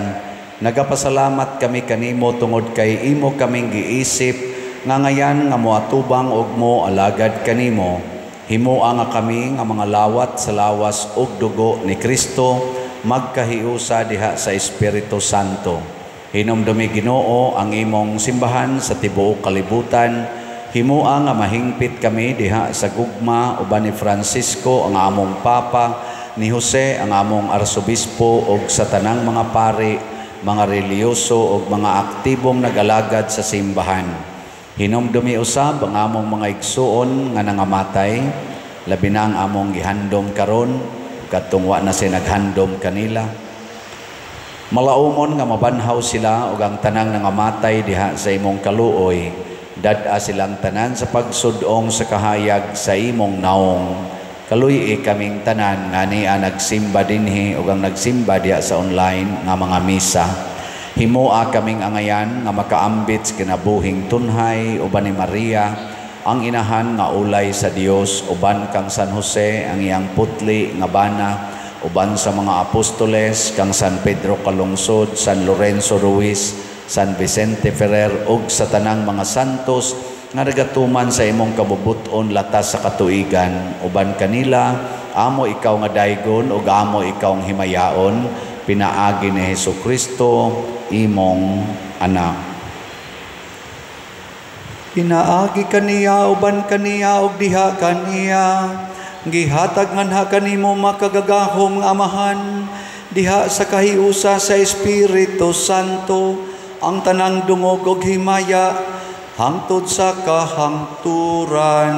Nagapasalamat kami kanimo tungod kay imo kaming giisip nga ngayan nga moatubang og mo alagad kanimo. Himoa nga kami nga mga lawat sa lawas ug dugo ni Kristo magkahiusa diha sa Espiritu Santo. Hinumdumi Ginoo ang imong simbahan sa tibuok kalibutan. Himoa nga mahingpit kami diha sa gugma uban ni Francisco ang among Papa, ni Jose ang among Arsobispo ug sa tanang mga pari, mga relihiyoso ug mga aktibong nag-alagad sa simbahan. Hinumdumi usab ang among mga igsuon nga nangamatay, labi na ang among gihandom karon kadtong wa na say naghandom kanila. Malaumon nga mabanhaw sila ug ang tanang nangamatay diha sa imong kaluoy. Dad-a silang tanan sa pagsudong sa kahayag sa imong naong. Kaluy-i kaming tanan nga niya nagsimba dinhi ug ang nagsimba diha sa online nga mga misa. Himoa kaming angayan nga makaambit sa kinabuhing tunhay uban ni Maria, ang inahan nga ulay sa Dios, uban kang San Jose ang iyang putli nga bana, uban sa mga apostoles kang San Pedro Calungsod, San Lorenzo Ruiz, San Vicente Ferrer ug sa tanang mga santos nga nagatuman sa imong kabubut-on latas sa katuigan. Uban kanila amo ikaw nga daygon ug amo ikaw ang himayaon, pinaagi ni Hesukristo imong anak. Pinaagi kaniya, uban kaniya ug diha kaniya, gihatag nganha kanimo makagagahom nga Amahan diha sa kahiusa sa Espiritu Santo ang tanang dungog og himaya hangtod sa kahangturan.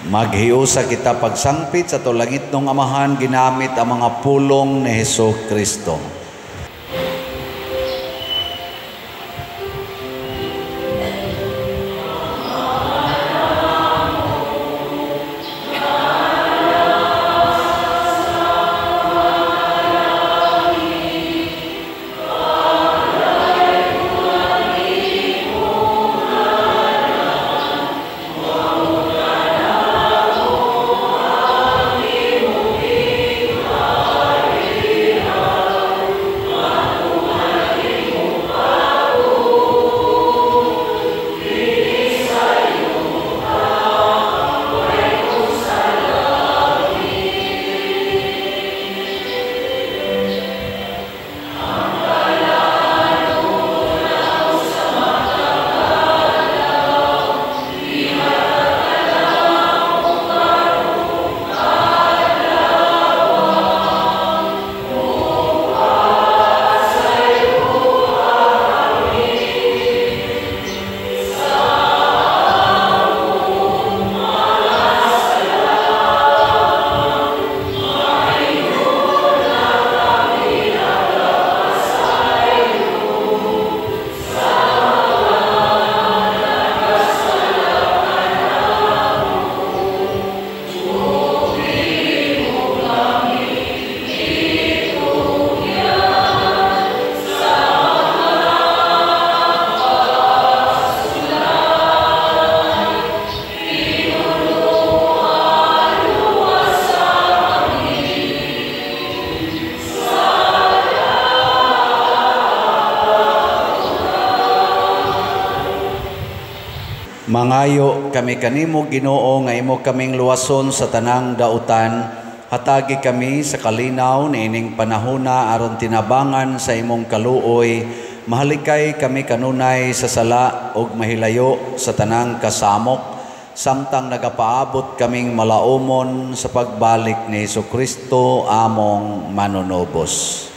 Maghiusa kita pagsangpit sa tulangit ng Amahan ginamit ang mga pulong ni Hesus Kristo. Mangayo kami kanimo, Ginoo, nga imo kaming luwason sa tanang dautan. Hatagi kami sa kalinaw niining panahona aron tinabangan sa imong kaluoy. Mahalikay kami kanunay sa sala ug mahilayo sa tanang kasamok, samtang nagapaabot kaming malaumon sa pagbalik ni Hesukristo among manunubos.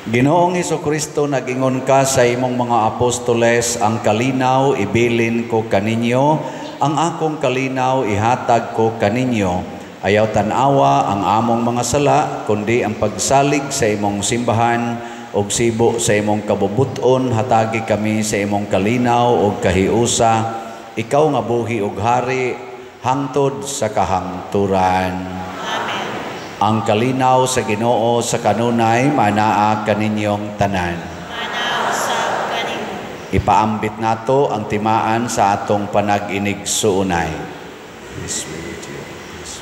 Ginoong Hesukristo, nag-ingon ka sa imong mga apostoles, ang kalinaw ibilin ko kaninyo, ang akong kalinaw ihatag ko kaninyo. Ayaw tan-awa ang among mga sala, kundi ang pagsalig sa imong simbahan ug sibo sa imong kabubuton, hatagi kami sa imong kalinaw ug kahiusa. Ikaw nga buhi ug hari hangtod sa kahangturan. Ang kalinaw sa Ginoo sa kanunay manaa kaninyong tanan. Manaa usab kanimo. Ipaambit nato ang timaan sa atong panag-inig-suunay. Peace be with you. Peace.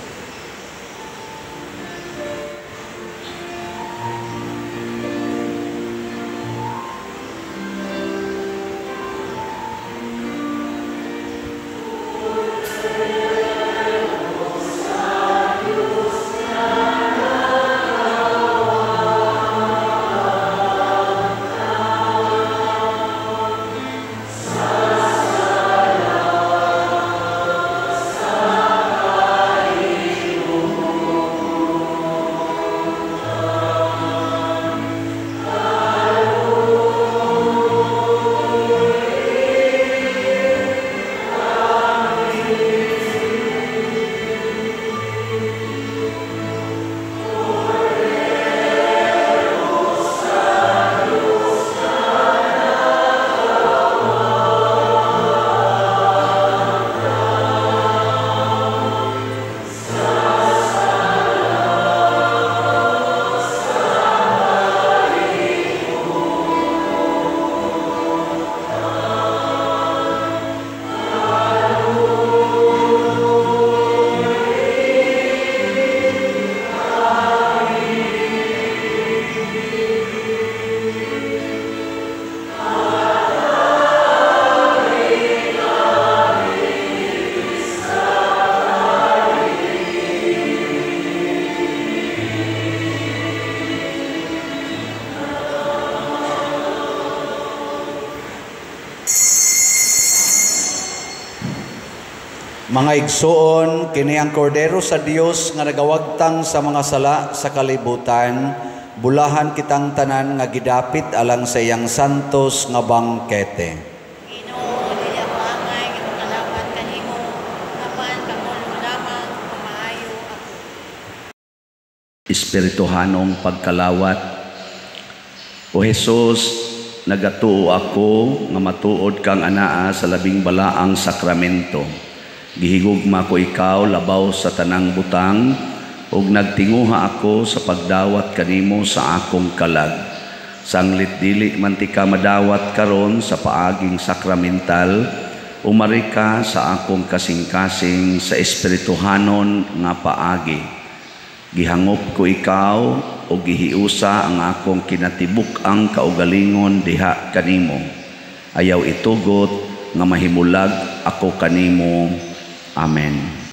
Mga igsuon, kini ang kordero sa Dios nga nagawagtang sa mga sala sa kalibutan, bulahan kitang tanan nga gidapit alang sa iyang santos nga bangkete. Ginoo, dili ako angay nga makalawat kanimo, apan pangulong lamang pamaayo ako. Espirituhanong pagkalawat. O Jesus, nagatuo ako nga matuod kang anaa sa labing balaang sakramento. Gihigugma ko ikaw labaw sa tanang butang, ug nagtinguha ako sa pagdawat kanimo sa akong kalag. Sanglit dili man ti ka madawat karon sa paaging sakramental, umari ka sa akong kasing-kasing sa espirituhanon nga paagi. Gihangop ko ikaw ug gihiusa ang akong kinatibuk-ang kaugalingon diha kanimo. Ayaw itugot nga mahimulag ako kanimo. Amen.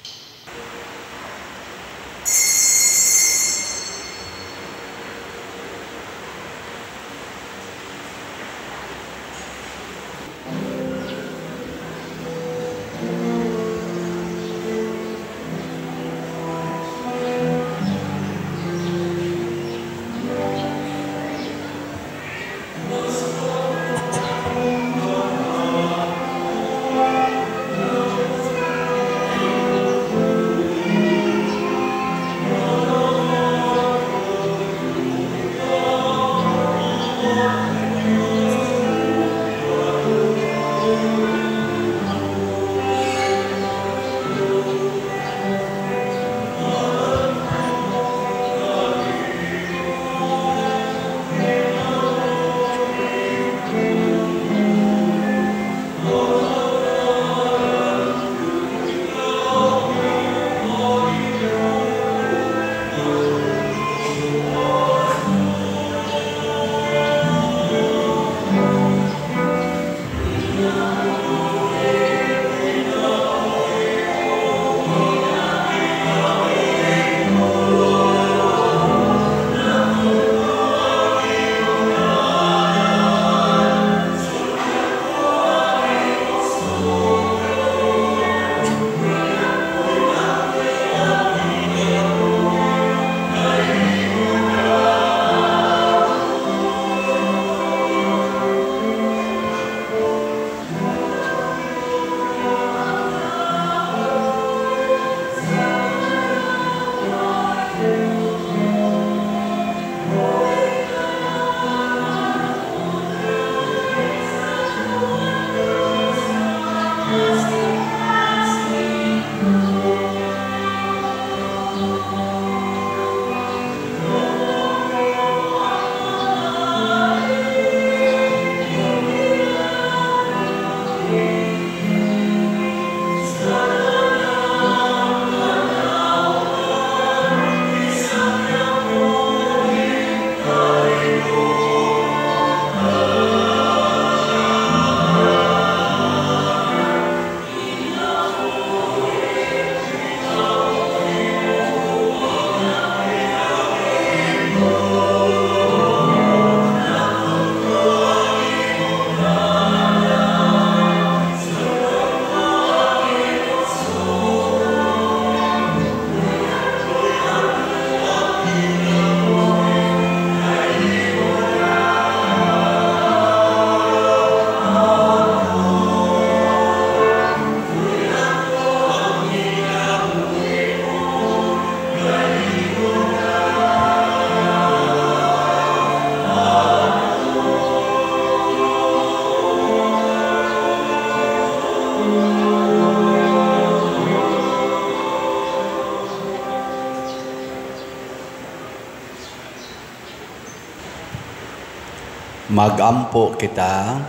Magampo kita.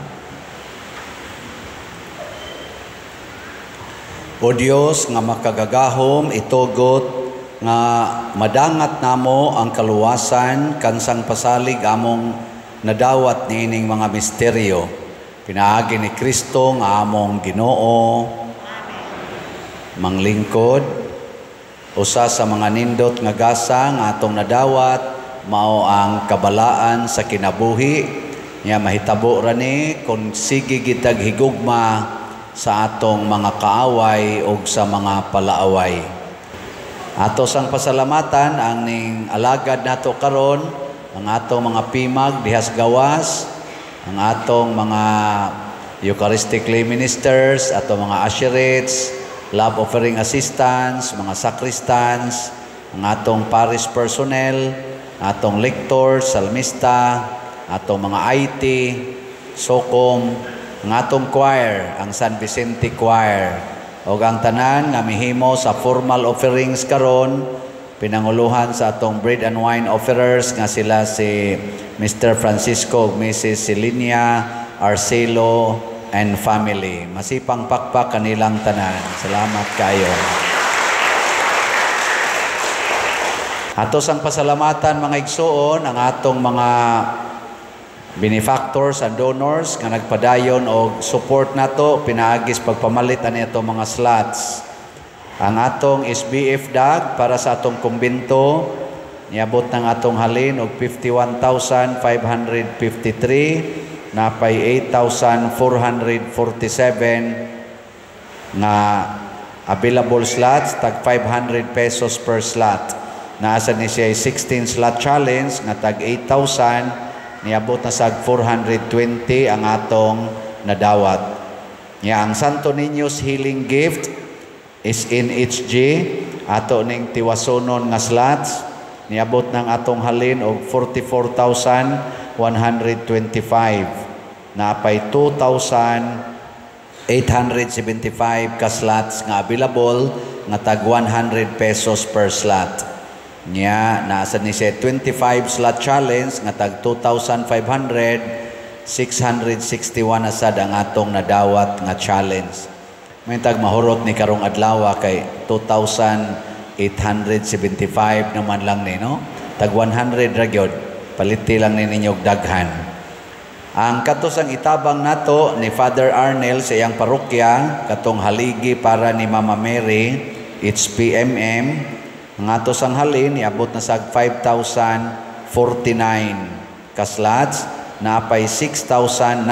O Dios nga makagagahom, itugot nga madangat namo ang kaluwasan kansang pasalig among nadawat niining mga misteryo. Pinaagi ni Kristo nga among Ginoo. Amen. Manglingkod, usa sa mga nindot nga gasa nga atong nadawat mao ang kabalaan sa kinabuhi. Nya mahitabo ra ni kung sige gitag higugma sa atong mga kaaway og sa mga palaaway. Ato sang pasalamatan ang ning alagad nato karon, ang atong mga pimag dihas gawas, ang atong mga Eucharistic lay ministers, atong mga usherates, love offering assistants, mga sacristans, ang atong parish personnel, atong lectors, salmista, atong mga IT, SOCOM, ang atong choir, ang San Vicente Choir, ug ang tanan nga mihimo sa formal offerings karon, pinanguluhan sa atong bread and wine offerers nga sila si Mr. Francisco ug Mrs. Celinia Arcelo and family. Masipang pakpak kanilang tanan. Salamat kayo. Ato sang pasalamatan mga igsuon ang atong mga benefactors and donors nga nagpadayon og support nato pinaagis pagpamalit ani atong mga slots. Ang atong SBF DAG para sa atong kumbento niabot ng atong halin og 51,553, napay 8,447 nga available slots, tag 500 pesos per slot. Naasa ni siya 16 slot challenge nga tag 8,000, niabot na sag 420 ang atong nadawat. Nya ang Santo Niño's Healing Gift is in HG, ato ning tiwasonon nga slots, niabot ng atong halin og 44,125. Napay 2,875 ka slots nga available nga tag 100 pesos per slot. Nya naasa ni siya 25 slot challenge nga tag 2,500, 661 na sad ang atong nadawat nga challenge. May tag mahurot ni karong adlaw kay 2,875 naman lang ni, no? Tag 100 ra gyud, paliti lang ni ninyo og daghan. Ang katos ang itabang nato ni Father Arnel sa iyang parokya katong haligi para ni Mama Mary HPMM, ang ato sang halin niabot na sag 5,049 ka slots, napay 6,951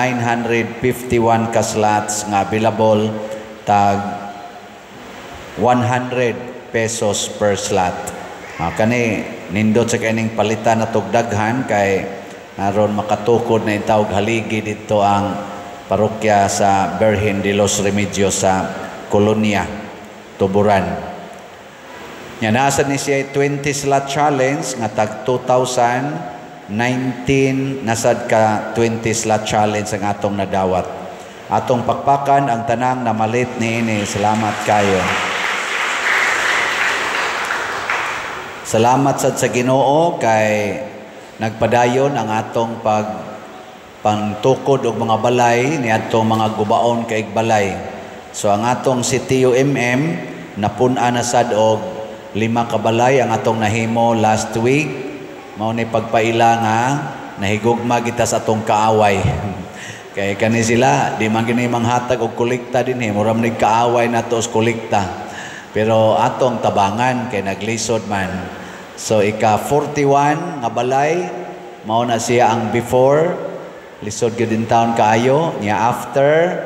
ka slots nga available tag 100 pesos per slot. Kani nindot sa kaning palitan na tog daghan kay aron makatukod na intawag haligi dito ang parokya sa Virgen de los Remedios sa Colonia, Tuburan. Nya nasa ni siya 20 slot challenge nga tag 2,019 nasad ka 20 slot challenge ang atong nadawat. Atong pakpakan ang tanang namalit niini. Salamat kayo. Salamat sad sa Ginoo kay nagpadayon ang atong pag pangtukod og mga balay niadtong mga gubaon kay balay. So ang atong CTUMM napun-an na sad og 5 ka balay ang atong nahimo last week. Mao ni pagpaila nga nahigugma kita sa atong kaaway. Kay kani sila di man gini manghatag og kolekta dinhi, mura man kaaway nato og kolekta. Pero atong tabangan kay naglisod man. So ika 41 nga balay mao na siya ang before, lisod gyud in town kaayo, niya after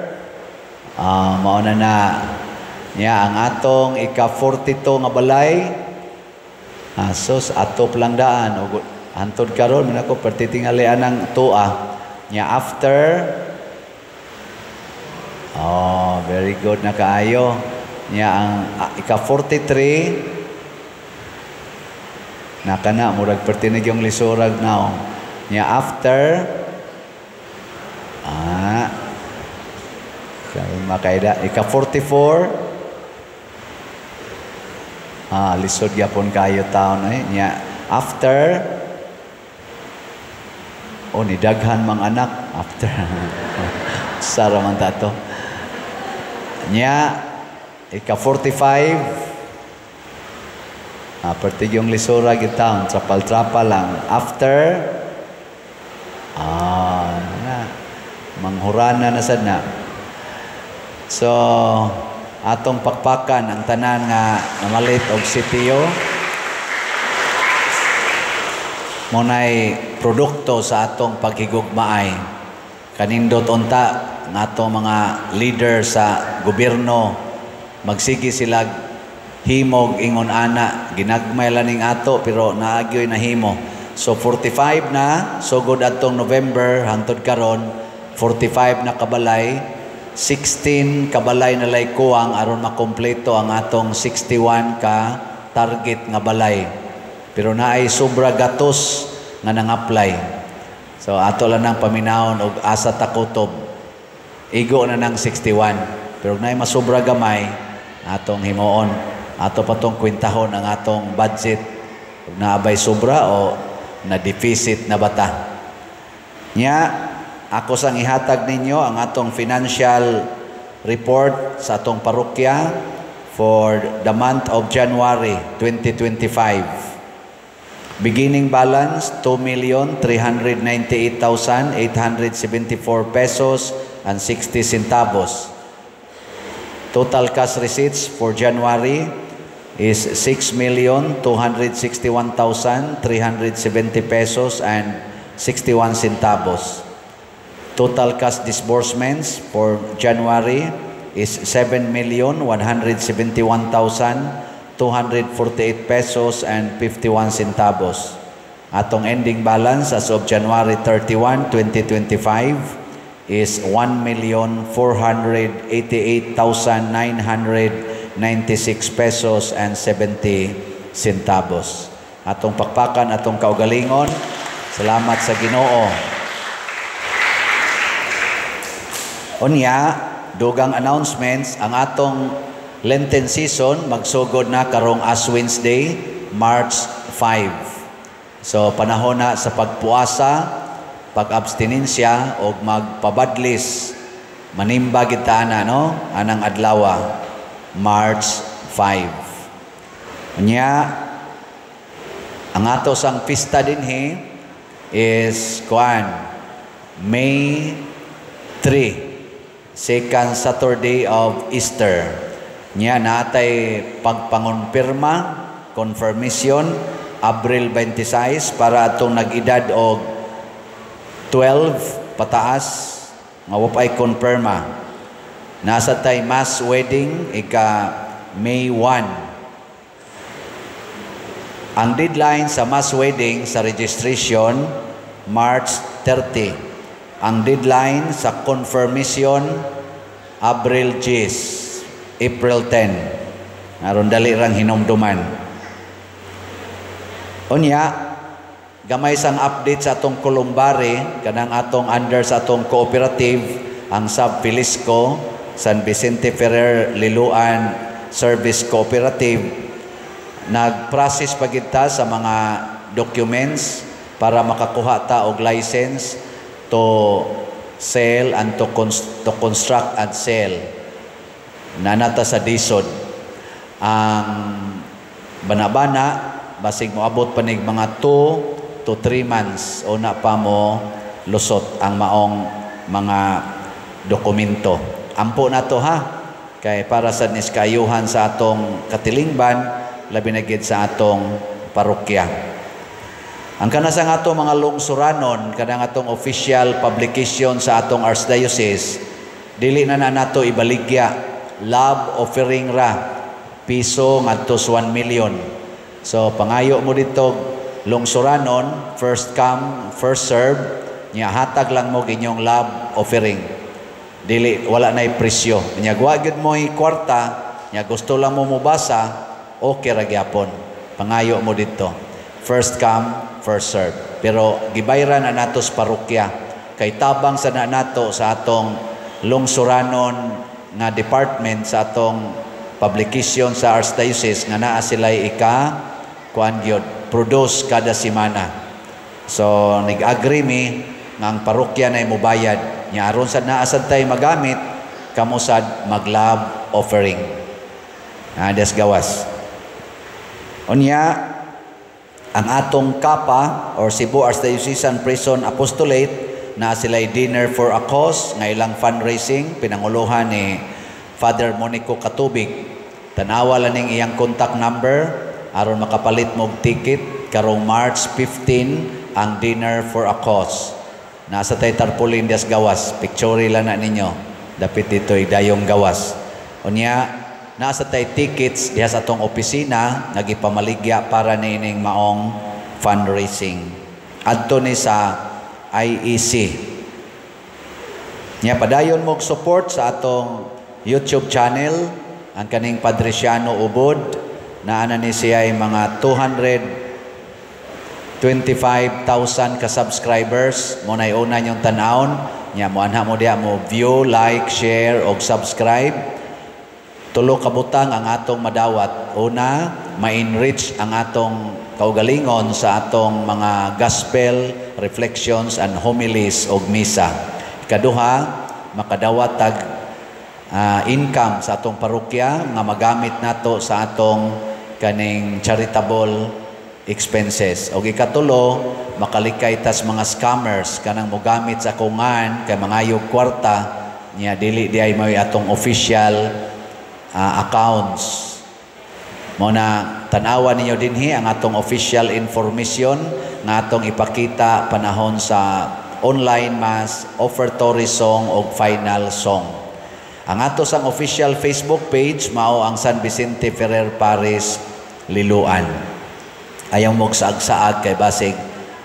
mao na na niya ang atong ika 42 nga balay. Sos atop lang daan og hantod karon man ako pertitingalian ang tuwa. Niya after, oh very good na kaayo. Niya ang ika 43 na kana murag pertinig yung lisurag now. Niya after karon makaida ika 44. Lisod gyapon kayo taon eh. Nya after Oh, ni daghan mang anak after. Sara man tato. Nya, ika 45, pertig yung lisura gitaon, trapal-trapal lang. After, na, manghurana na sad na. So, atong pakpakan ang tanan nga namalit og sitio. Munay produkto sa atong paghigugmaay. Kanindot unta ang atong mga leader sa gobyerno, magsige sila himog ingon ana, ginagmay lang ning ato pero naagyoy nahimo. So 45 na sugod atong November hangtod karon, 45 na kabalay, 16 kabalay na lay kuwang aron makumpleto ang atong 61 ka target nga balay. Pero naay sobra gatos nga nang-apply. So ato lang nang paminahon og asa takutob. Igo na nang 61. Pero naay masobra gamay atong himuon. Ato pa tong kwentahon ang atong budget. Ug naabay sobra o na deficit na bata. Nya, ako sang ihatag ninyo ang atong financial report sa atong parokya for the month of January 2025. Beginning balance, 2,398,874 pesos and 60 centavos. Total cash receipts for January is 6,261,370 pesos and 61 centavos. Total cash disbursements for January is 7,171,248 pesos and 51 centavos. Atong ending balance as of January 31, 2025 is 1,488,996 pesos and 70 centavos. Atong pakpakan atong kaugalingon. Salamat sa Ginoo. Unya, dugang announcements, ang atong Lenten season magsugod na karong Ash Wednesday, March 5. So panahon na sa pagpuasa, pag-abstinensya og magpabadlis, manimba gid ta ana, no? Anang adlaw, March 5. Unya, ang ato sang pista dinhi is kuan May 3, second Saturday of Easter. Nya natay pagpangonpirma, confirmation, Abril 26 para atong nag-edad og 12 pataas nga wa pa'y konpirma. Nasa tay mass wedding ika May 1. Ang deadline sa mass wedding sa registration, March 30. Ang deadline sa confirmation, Abril 10, April 10. Aron dali rang hinumduman. Unya, gamay sang update sa atong columbary, kanang atong under sa atong cooperative, ang Sub Filisco, San Vicente Ferrer Liloan Service Cooperative, nag-process pa gid ta sa mga documents para makakuha ta og license to sell and to construct and sell. Nanata sa DHSUD. Ang bana-bana, basig moabot pa nig mga 2 to 3 months o na pa mo lusot ang maong mga dokumento. Ampo na to ha, kay para sa niskayuhan sa atong katilingban, labi na gid sa atong parokya. Ang kanasang ato mga lungsuranon, kanang atong official publication sa atong archdiocese, dili na na nato ibaligya, love offering ra, piso ngadto sa 1 million. So pangayo mo dito lungsuranon, first come, first serve, nya hatag lang mo inyong love offering. Dili, wala na'y presyo. Nya wa gyud mo'y kwarta, nya gusto lang mo mobasa, okay ra gyapon. Pangayo mo dito. First come, first serve. Pero gibayran na nato sa parokya. Kay tabang sa na nato sa atong lungsuranon nga department sa atong publication sa archdiocese nga naa sila'y ika kuan gyud produce kada semana. So nag-agree mi nga ang parokya na mobayad. Nya aron sad naa sad tay magamit, kamo sad mag-love offering. Des gawas. Unya, ang atong KAPA or Cebu Archdiocesan Prison Apostolate na sila'y dinner for a cause nga ilang fundraising pinanguluhan ni Father Monico Katubig. Tanawa lang ning iyang contact number aron makapalit mo og ticket karong March 15 ang dinner for a cause. Nasa tay tarpaulin dias gawas, picture lang na ninyo. Dapit dito'y dayong gawas. Unya, nasa tay tickets diha sa atong opisina nga gipamaligya para niining maong fundraising. Adto ni sa IEC. Nya padayon mo support sa atong YouTube channel ang kaning Padriciano Ubod na ana ni siya ay mga 225,000 ka subscribers mo na una yung tan-awon nya mo anha mo diha mo view, like, share og subscribe. Tulo ka butang ang atong madawat. Una, ma-enrich ang atong kaugalingon sa atong mga gospel reflections and homilies og misa. Ikaduha, makadawat tag income sa atong parokya nga magamit nato sa atong kaning charitable expenses. Og ikatulo, makalikay tas mga scammers kanang mogamit sa kungan kay mangayog kwarta niya dili di ay may atong official accounts. Mo na tan-awa ninyo dinhi ang atong official information nga atong ipakita panahon sa online mass, offertory song og final song. Ang ato sang official Facebook page mao ang San Vicente Ferrer Parish Liloan. Ayaw mo saag-saag kay basig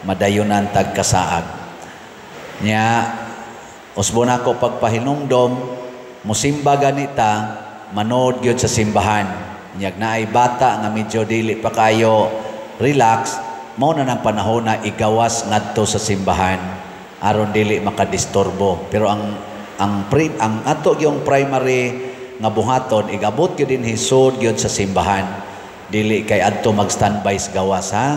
madayunan tag kasaag. Nya usbon ako pagpahinumdom musimba ganita manood gyud sa simbahan. Nyag naay bata nga medyo dili pa kayo relax, mao na nang panahon na igawas ngadto sa simbahan aron dili makadisturbo. Pero ang ato yung primary nga buhaton igabot gyud dinhi sud gyud sa simbahan. Dili kay adto mag-standby sa gawas ha.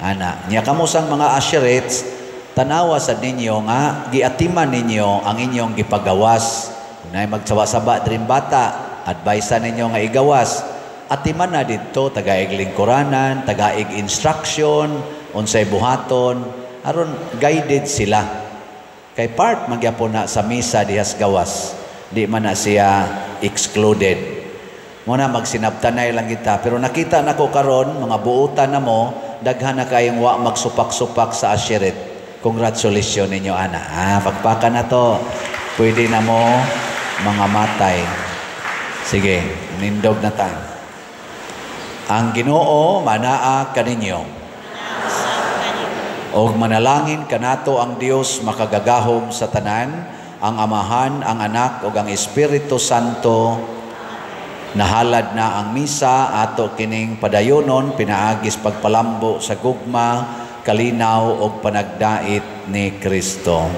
Ana, nya kamo sang mga usherettes, tanawa sa ninyo nga giatiman ninyo ang inyong gipagawas. Nay magsawa-saba drin bata, advise ninyo nga igawas. Atiman na didto tagaig lingkuranan, tagaig instruction, unsay buhaton, aron guided sila. Kay part magyapon na sa misa dihas gawas. Di man na siya excluded. Muna magsinabtanay lang kita. Pero nakita nako karon mga buutan na mo, daghan na kayong wa magsupak-supak sa ashiret. Congratulations ninyo, ana. Pagpaka na to. Pwede na mo mga matay. Sige, nindog na ta. Ang Ginoo manaa kaninyo. Og manalangin kanato ang Dios makagagahom sa tanan, ang Amahan, ang Anak ug ang Espiritu Santo. Nahalad na ang misa ato kining padayonon pinaagis pagpalambo sa gugma, kalinaw ug panagdait ni Kristo.